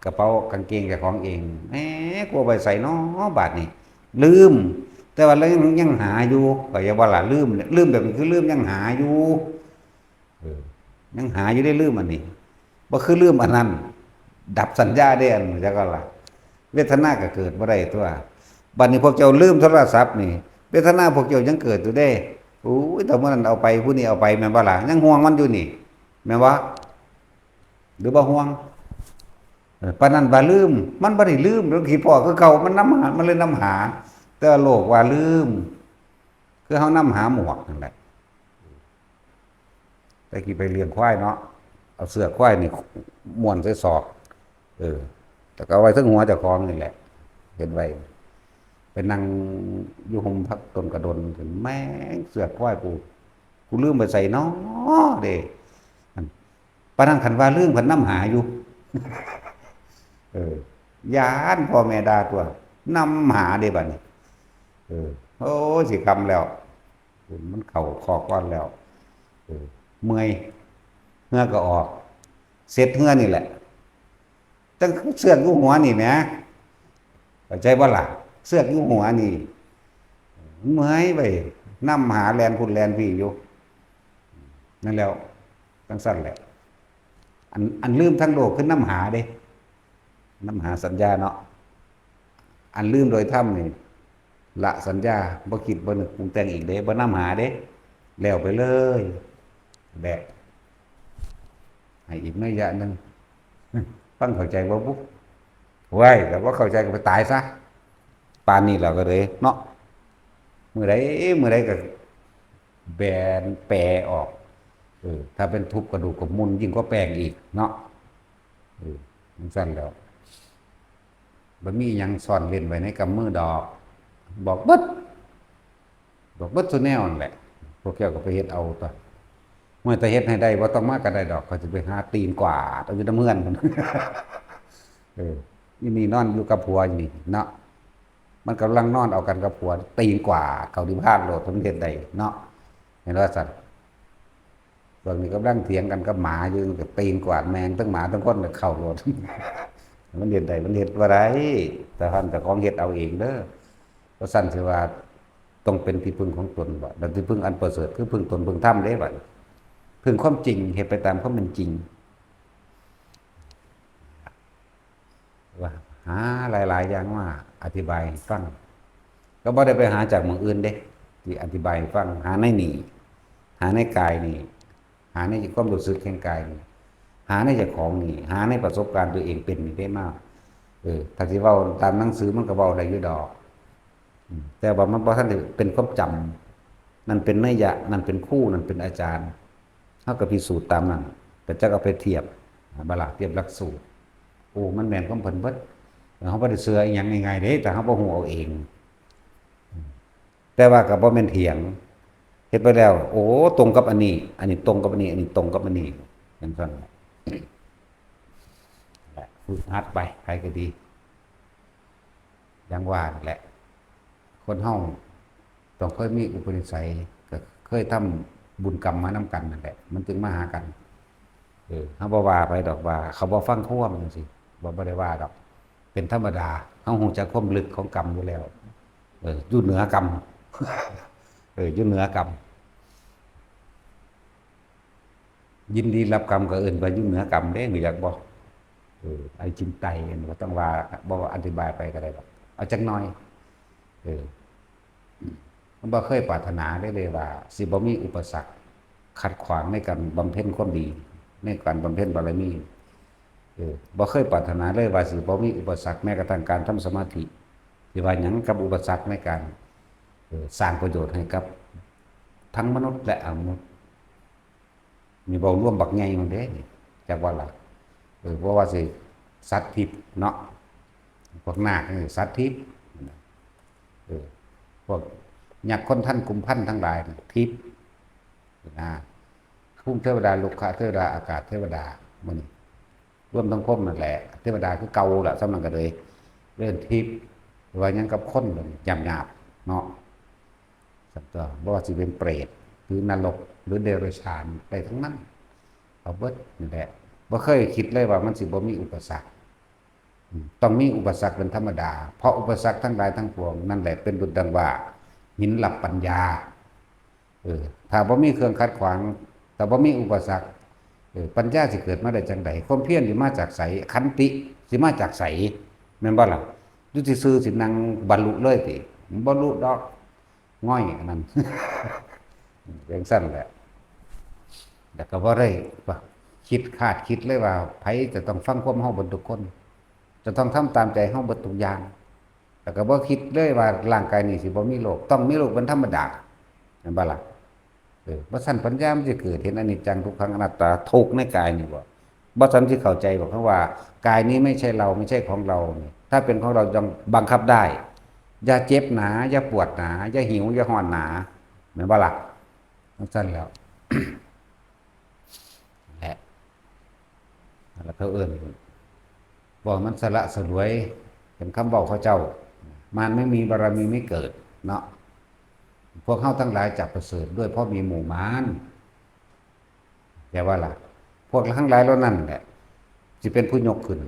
กระเป๋ากางเกงเจ้าของเอง แหม กูเอาไว้ไสนอ บาดนี้ ลืม แต่ว่าเรายัง ยังหาอยู่ เข้าใจบ่ล่ะ ลืม ลืมแบบนี้คือลืมยังหาอยู่ เออ ยังหาอยู่ได้ลืมอันนี้ บ่คือลืมอันนั้น ดับสัญญาได้อัน จักว่าล่ะ เวทนาก็เกิดบ่ได้ตัว บัดนี้พวกเจ้าลืมโทรศัพท์นี่ เวทนาพวกเจ้ายังเกิดอยู่เด้ โอ้ย แต่มื้อนั้นเอาไป ผู้นี้เอาไป แม่นบ่ล่ะ ยังห่วงมันอยู่นี่ แม่นบ่ หรือบ่ห่วง เออ ปานนั้นว่าลืม มันบ่ได้ลืม มันคิดพ้อคือเก่า มันนำหา มันเลยนำหา แต่ว่าโลกว่าลืม คือเฮานำหาหมวกนั่นแหละ แต่ แต่กี้ไปเลี้ยงควายเนาะ เอาเสื้อควายนี่ม้วนใส่ศอก เออ แล้วก็เอาไว้เทิงหัวเจ้าของนี่แหละ เฮ็ดไว้ ไปนั่งอยู่ฮ่มผักต้นกระโดน แม่งเสื้อควายกู กูลืมไปใส่น้อเด้ อัน ปานนั้นคันว่าลืม คันนำหาอยู่ เออ ย้านพ่อแม่ด่าตัวนำหาเด้บัดนี้ เออ โอ้ย สิค่ำแล้ว มันเข้าคอกก่อนแล้ว เออ เมื่อย เฮือก็ออก เสร็จเฮือนี่แหละ จั่งเสือกอยู่หัวนี่แหม เข้าใจบ่ล่ะ เสือกอยู่หัวนี่ เมื่อยไป นำหาแล่นพุ้นแล่นพี้อยู่ นั่นแหล้ว จั่งซั่นแหละ อัน อันลืมทางโลกคือนำหาเด้ นำหาสัญญาเนาะ อันลืมโดยธรรมนี่ ละสัญญา บ่คิดบ่นึกปรุงแต่งอีกเด้ บ่นำหาเด้ แล้วไปเลย แบะ ให้อีกนัยยะหนึ่ง ฟังเข้าใจบ่บุ ไว้ย แต่ว่าเข้าใจก็ไปตายซะ ปานนี้แล้วก็เลยเนาะ มื้อใด มื้อใดก็แบนแปรออก เออ ถ้าเป็นทุบกระดูกก็มุนยิ่งกว่าแป้งอีกเนาะ เออ จั่งซั่นแหล้ว บ่มีหยังซ่อนเร้นไว้ในกำมือดอก บอกเบิด บอกเบิดซุแนวนั่นแหละ พวกเจ้าก็ไปเฮ็ดเอาตั๊ว เมื่อแต่เฮ็ดให้ได้ บ่ต้องมาก็ได้ดอก ข้อยสิไปหาตีนกวาดเอาอยู่นำเฮือน เออ อีนี่นอนอยู่กับผัวอยู่นี่เนาะ มันกำลังนอนเอากันกับผัว ตีนกวาดเข้าที่บ้านโลด มันเฮ็ดได้เนาะ เห็นว่าซั่น พวกนี้กำลังเถียงกันกับหมาอยู่ ก็ตีนกวาดแม่ง ทั้งหมาทั้งคนก็เข้าโลด มันเฮ็ดได้ มันเฮ็ดบ่ได้ แต่ท่านเจ้าของเฮ็ดเอาเองเด้อ เพราะซั่นสิว่าต้องเป็นที่พึ่งของตนบ่ แล้วที่พึ่งอันประเสริฐคือพึ่งตนพึ่งธรรมเด้บัดนี้ พึ่งความจริง เฮ็ดไปตามความเป็นจริง ว่าหาหลายๆอย่างมาอธิบายให้ฟัง ก็บ่ได้ไปหาจากหม่องอื่นเด้ ที่อธิบายให้ฟัง หาในนี่ หาในกายนี่ หาในความรู้สึกแห่งกายนี่ หาในเจ้าของนี่ หาในประสบการณ์ตัวเองเป็นนี่ได้มา เออ ถ้าสิเว้าตามหนังสือมันก็เว้าได้อยู่ดอก อืม แต่ว่ามันบ่ทันได้เป็นความจำ นั่นเป็นนัยยะ นั่นเป็นครู นั่นเป็นอาจารย์ เฮาก็พิสูจน์ตามนั้น ก็จักเอาไปเทียบ อ่า บ่ล่ะ เทียบหลักสูตร โอ้ มันแม่นของเพิ่นเบิด เฮาบ่ได้เชื่ออีหยังง่ายๆเด้ แต่เฮาบ่ฮู้เอาเอง แต่ว่าก็บ่แม่นเถียง เฮ็ดไปแล้ว โอ้ ตรงกับอันนี้ อันนี้ตรงกับอันนี้ อันนี้ตรงกับอันนี้ จั่งซั่นแหละ ฝึกหัดไป ไผก็ดี อย่างว่านั่นแหละ คนเฮาต้องเคยมีอุปนิสัย ก็เคยทำบุญกรรมมานำกันนั่นแหละ มันจึงมาหากัน เออ เฮาบ่ว่าไปดอกว่า เขาบ่ฟังความจั่งซี้ บ่ บ่ได้ว่าดอก เป็นธรรมดา เฮาฮู้จักความลึกของกรรมอยู่แล้ว เออ อยู่เหนือกรรม เออ อยู่เหนือกรรม ยินดีรับกรรมก็เอิ้นว่าอยู่เหนือกรรมเด้ รู้จักบ่ เออ ไอ้จินไตเอิ้นว่า ต้องว่า บ่อธิบายไปก็ได้ดอก เอาจักหน่อย เออ มันบ่เคยปรารถนาได้เลยว่า สิบ่มีอุปสรรคขัดขวางในการบำเพ็ญความดี ในการบำเพ็ญบารมี เออ บ่เคยปรารถนาเลยว่าสิบ่มีอุปสรรคแม้กระทั่งการทำสมาธิ สิว่าหยังกับอุปสรรคในการ เออ สร้างประโยชน์ให้กับทั้งมนุษย์และอมนุษย์ นี่เว้ารวมบักใหญ่มันเด้นี่ จักว่าล่ะ เออ เพราะว่าสิสัตว์ทิพย์เนาะ พวกนาคนี่สัตว์ทิพย์ เออ พวกยักษ์คนทัณฑ์กุมพันธ์ทั้งหลายนี่ทิพย์ นะ ภูมิเทวดา รุกขเทวดา อากาศเทวดา หมู่นี้ รวมทั้งพรหมนั่นแหละ เทวดาคือเก่าล่ะ ส่ำนั้นก็เลยเอิ้นทิพย์ ว่าหยังกับคนหยาบๆเนาะ ซั่นตั๊ว บ่ว่าสิเป็นเปรต หรือนรก หรือเดรัจฉาน ได้ทั้งนั้น เอาเบิดนี่แหละ บ่เคยคิดเลยว่ามันสิบ่มีอุปสรรค อืม ต้องมีอุปสรรคเป็นธรรมดา เพราะอุปสรรคทั้งหลายทั้งปวงนั่นแหละเป็นดุจดังว่าหินลับปัญญา เออ ถ้าบ่มีเครื่องขัดขวาง ถ้าบ่มีอุปสรรค เออ ปัญญาสิเกิดมาได้จั่งใด ความเพียรสิมาจากไส ขันติสิมาจากไส แม่นบ่ล่ะ อยู่ซื่อๆสินั่งบรรลุเลยติ บ่บรรลุดอก ง่อยอันนั้น จั่งซั่นแหละ แล้วก็บ่ได้ว่าคิดคาดคิดเลยว่าไผจะต้องฟังความเฮาเบิดทุกคน จะต้องทำตามใจเฮาเบิดทุกอย่าง แล้วก็บ่คิดเลยว่าร่างกายนี้สิบ่มีโรค ต้องมีโรคเป็นธรรมดา แม่นบ่ล่ะ เออ บ่ซั้นปัญญามันสิเกิดเห็นอนิจจังทุกขังอนัตตา ทุกข์ในกายนี่บ่ บ่ซั้นสิเข้าใจบ่ คำว่ากายนี้ไม่ใช่เรา ไม่ใช่ของเรานี่ ถ้าเป็นของเรายังบังคับได้ อย่าเจ็บหนา อย่าปวดหนา อย่าหิว อย่าฮ้อนหนา แม่นบ่ล่ะ จั่งซั้นแล้ว และ แล้วเขาเอิ้น บอกมันสละสลวย เป็นคำเว้าเขาเจ้า มารไม่มีบารมีไม่เกิด เนาะ พวกเฮาทั้งหลายจะประเสริฐด้วยเพราะมีหมู่มาร แต่ว่าล่ะ พวกทั้งหลายเหล่านั้นแหละ สิเป็นผู้ยกขึ้น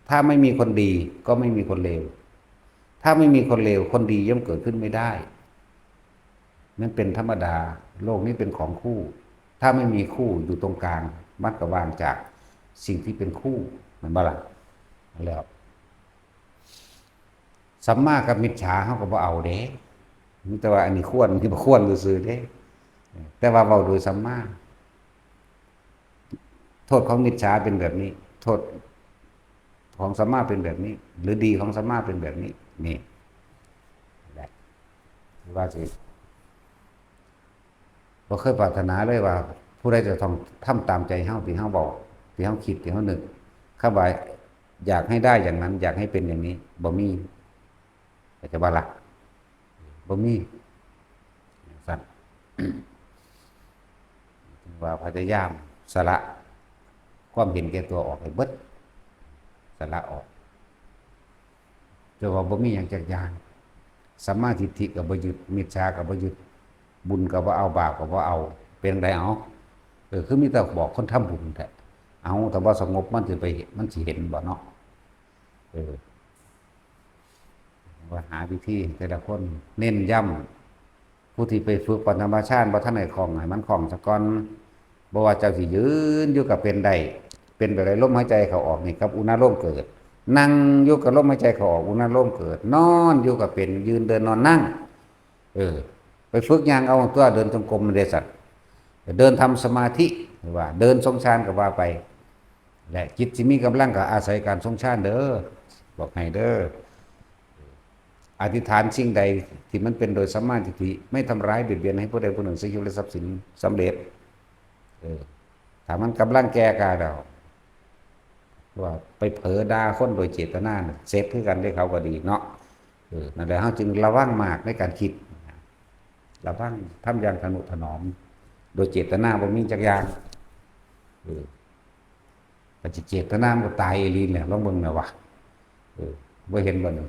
ถ้าไม่มีคนดีก็ไม่มีคนเลว ถ้าไม่มีคนเลว คนดีย่อมเกิดขึ้นไม่ได้ นั่นเป็นธรรมดา โลกนี้เป็นของคู่ ถ้าไม่มีคู่อยู่ตรงกลาง มันก็ว่างจากสิ่งที่เป็นคู่ แม่นบ่ล่ะ แล้ว สัมมากับมิจฉาเฮาก็บ่เอาเด้ มีแต่ว่าอันนี้ควร อันนี้บ่ควรซื่อๆเด้ แต่ว่าเว้าโดยสัมมา โทษของมิจฉาเป็นแบบนี้ โทษของสัมมาเป็นแบบนี้ หรือดีของสัมมาเป็นแบบนี้ นี่แหละ ว่าสิ บ่เคยปรารถนาเลยว่า ผู้ใดจะต้องทำตามใจเฮา ที่เฮาเว้า ที่เฮาคิด ที่เฮานึก คำว่าอยากให้ได้อย่างนั้น อยากให้เป็นอย่างนี้ บ่มี เข้าใจบ่ล่ะ บ่มี ซั่น ว่าพยายามสละความเห็นแก่ตัวออกให้เบิด สละออก แต่ว่าบ่มีหยังจักอย่าง สัมมาทิฏฐิก็บ่ยึด มิจฉาก็บ่ยึด บุญก็บ่เอา บาปก็บ่เอา เป็นจั่งใดเอา เออ คือมีแต่บอกคนทำบุญแท้ เอา ถ้าบ่สงบมันสิไปเห็น มันสิเห็นบ่เนาะ เออ ว่าหาวิธีแต่ละคนเน้นย้ำ ผู้ที่ไปฝึกปฐมฌานบ่ทันได้คล่อง ให้มันคล่องซะก่อน บ่ว่าเจ้าสิยืนอยู่ก็เป็นได้ เป็นแบบใด ลมหายใจเข้าออกนี่กับอุณาโลมเกิด นั่งอยู่กับลมหายใจเข้าออก อุณาโลมเกิด นอนอยู่ก็เป็น ยืนเดินนอนนั่ง เออ ไปฝึกย่างเอาตัว เดินจงกรมมันเด้สัตว์ เดินทำสมาธิ หรือว่าเดินทรงฌานก็ว่าไป และจิตสิมีกำลังก็อาศัยการทรงฌานเด้อ บอกให้เด้อ อธิษฐานสิ่งใดที่มันเป็นโดยสัมมาทิฏฐิ ไม่ทำร้ายเบียดเบียนให้ผู้ใดผู้หนึ่ง เสียชีวิตและทรัพย์สินสำเร็จ เออ ถ้ามันกำลังแก่กล้าแล้ว ว่าไปเผลอด่าคนโดยเจตนาน่ะ เสร็จคือกันเด้ เขาก็ดีเนาะ เออ นั่นแหละ เฮาจึงระวังมากในการคิด ระวัง ทำอย่างทะนุถนอม โดยเจตนาบ่มีจักอย่าง เออ ก็สิเจตนามันก็ตายอีหลีแหละ ลองเบิ่งแหน่วะ เออ บ่เห็นบ่นี่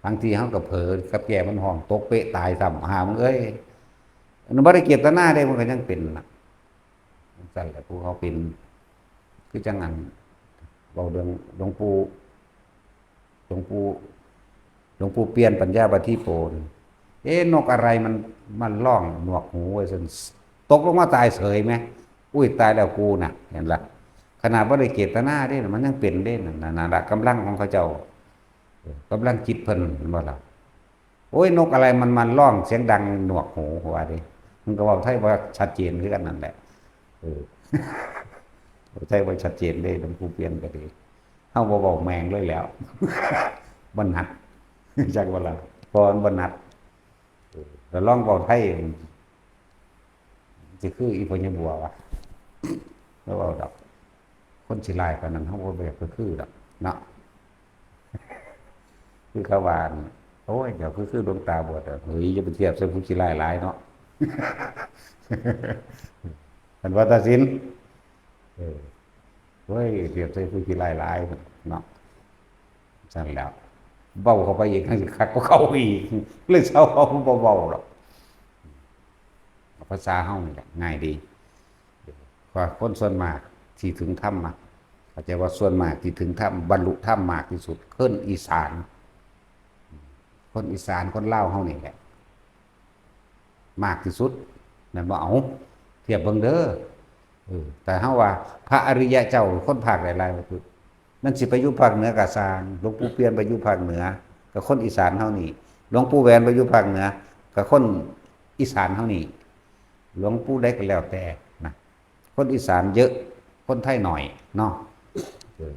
บางทีเฮาก็เผลอกับแก่มันฮ้องตกเป๊ะตายซ้ำ ห่ามึงเอ้ย อันนั้นบ่ได้เจตนาเด้ มันก็ยังเป็นน่ะ จั่งซั้นแหละ ผู้เขาเป็น คือจั่งอัน เว้าเรื่องหลวงปู่ หลวงปู่ หลวงปู่เปี่ยนปัญญาปาฏิโปน เอ๊ะ นกอะไรมัน มันร้องหนวกหูว่าซั่น ตกลงมาตายเสยไหม อุ้ย ตายแล้วกูน่ะ เห็นละ ขนาดบ่ได้เจตนาเด้ มันยังเป็นเด้ นั่นน่ะ นั่นล่ะกำลังของเขาเจ้า เออ กำลังจิตเพิ่น เห็นบ่ล่ะ โอ้ย นกอะไรมัน มันร้องเสียงดังหนวกหู ว่าเด้ มันก็เว้าไทยบ่ชัดเจนคือกันนั่นแหละ เออ เว้าไทยบ่ชัดเจนเด้ หลวงปู่เปี่ยนก็ดี เฮาบ่เว้าแม่งเลยแหล้ว บ่หนัก จักว่าล่ะ เพราะมันบ่หนัก เออ แล้วลองเว้าไทย สิคืออีพ่อใหญ่บัววะ แล้วเว้าดอก คนสิหลายปานนั้น เฮาบ่อยากไปคือดอกเนาะ คือเขาว่า โอ้ย เดี๋ยวคือ คือหลวงตาบวชอะ เฮ้ย อย่าไปเทียบใส่ผู้ขี้ร้ายหลายเนาะ มันว่าตัดสิน เออ เฮ้ย เทียบใส่ผู้ขี้ร้ายหลายเนาะ ซั่นแหล้ว เว้าเข้าไปอีก ให้คักกว่าเขาอีก เลยเซา เขาบ่เว้าดอก ภาษาเฮานี่แหละ ง่ายดี เพราะคนส่วนมากที่ถึงธรรมอะ เข้าใจว่าส่วนมากที่ถึงธรรม บรรลุธรรมมากที่สุด คนอีสาน คนอีสาน คนลาวเฮานี่แหละ มากที่สุด แม่นบ่ เอา เทียบเบิ่งเด้อ เออ แต่เฮาว่าพระอริยะเจ้า คนภาคใดหลายบ่คือ มันสิไปอยู่ภาคเหนือก็ซ่าง หลวงปู่เปี่ยนไปอยู่ภาคเหนือ ก็คนอีสานเฮานี่ หลวงปู่แหวนไปอยู่ภาคเหนือ ก็คนอีสานเฮานี่ หลวงปู่ใดก็แล้วแต่นะ คนอีสานเยอะ คนไทยหน่อยเนาะ เออ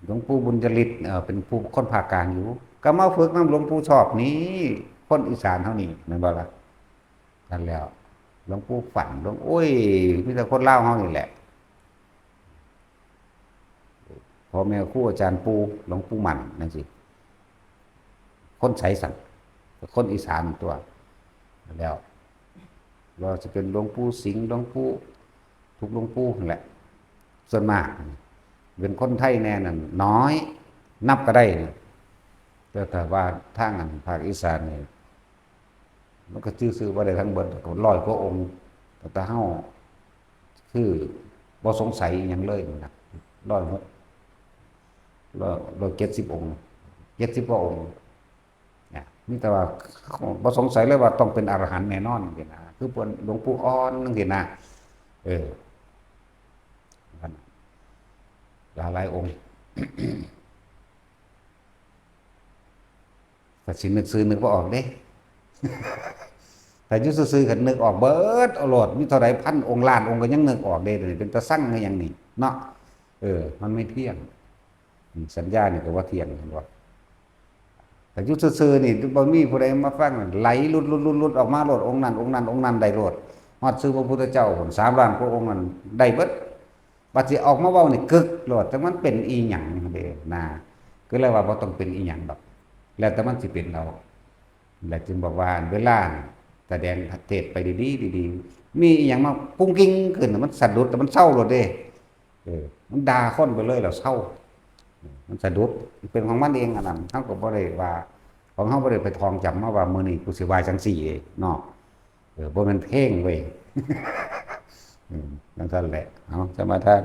หลวงปู่บุญยฤทธิ์ เอ่อ เป็นผู้คนภาคกลางอยู่ ก็มาฝึกนำหลวงปู่ชอบนี่ คนอีสานเฮานี่ แม่นบ่ล่ะ นั่นแหล้ว หลวงปู่ฝัน หลวง โอ้ย มีแต่คนลาวเฮานี่แหละ พ่อแม่ครูอาจารย์ปู่ หลวงปู่มั่นจั่งซี้ คนไสสัน คนอีสานตัว แล้ว ว่าสิเป็นหลวงปู่สิงห์ หลวงปู่ ทุกหลวงปู่นั่นแหละ ส่วนมาก เป็นคนไทยแน่นั่นน้อย นับก็ได้นะ แต่ถ้าว่าทางอันภาคอีสานนี่ มันก็ชื่อๆบ่ได้ทั้งเบิด ร้อยกว่าองค์ แต่เฮาคือบ่สงสัยอิหยังเลยนะ ร้อยหก ร้อย ร้อยเจ็ดสิบองค์ เจ็ดสิบกว่าองค์นะ มีแต่ว่าบ่สงสัยเลยว่าต้องเป็นอรหันต์แน่นอนจั่งซี้นะ คือเพิ่นหลวงปู่อ่อนจั่งซี้นะ เออ หลายๆองค์ ถ้าสินึกชื่อนึกบ่ออกเด้ ถ้าอยู่ซื่อๆก็นึกออกเบิดเอาโลด มีเท่าใดพันองค์ล้านองค์ก็ยังนึกออกเด้ เดี๋ยวนี้เป็นตาซังคือหยังนี่เนาะ เออ มันไม่เที่ยง อืม สัญญานี่ก็ว่าเที่ยง เห็นบ่ แต่อยู่ซื่อๆนี่บ่มีผู้ใดมาฟัง ไหลหลุดๆๆๆออกมาโลด องค์นั้นองค์นั้นองค์นั้นได้โลด ฮอดชื่อพระพุทธเจ้าพุ้น สามล้านกว่าองค์นั้นได้เบิด บัดสิออกมาเว้านี่กึกโลด แต่มันเป็นอีหยังเด้นะ ก็เลยว่าบ่ต้องเป็นอีหยังดอก แล้วแต่มันสิเป็นเอา แล้วจึงบอกว่าเวลาแสดงเทศน์ไปดีๆดีๆ มีอีหยังมากุ้งกิ้งขึ้น มันสะดุด แต่มันเซาโลดเด้ เออ มันด่าคนไปเลยแล้วเซา มันสะดุด มันเป็นของมันเองอันนั้น เฮาก็บ่ได้ว่า ของเฮาบ่ได้ไปท่องจำมาว่ามื้อนี้กูสิว่าจั่งซี้เนาะ เออ บ่แม่นเพลงเว้ย อืม จั่งซั่นแหละ เอา สมาทาน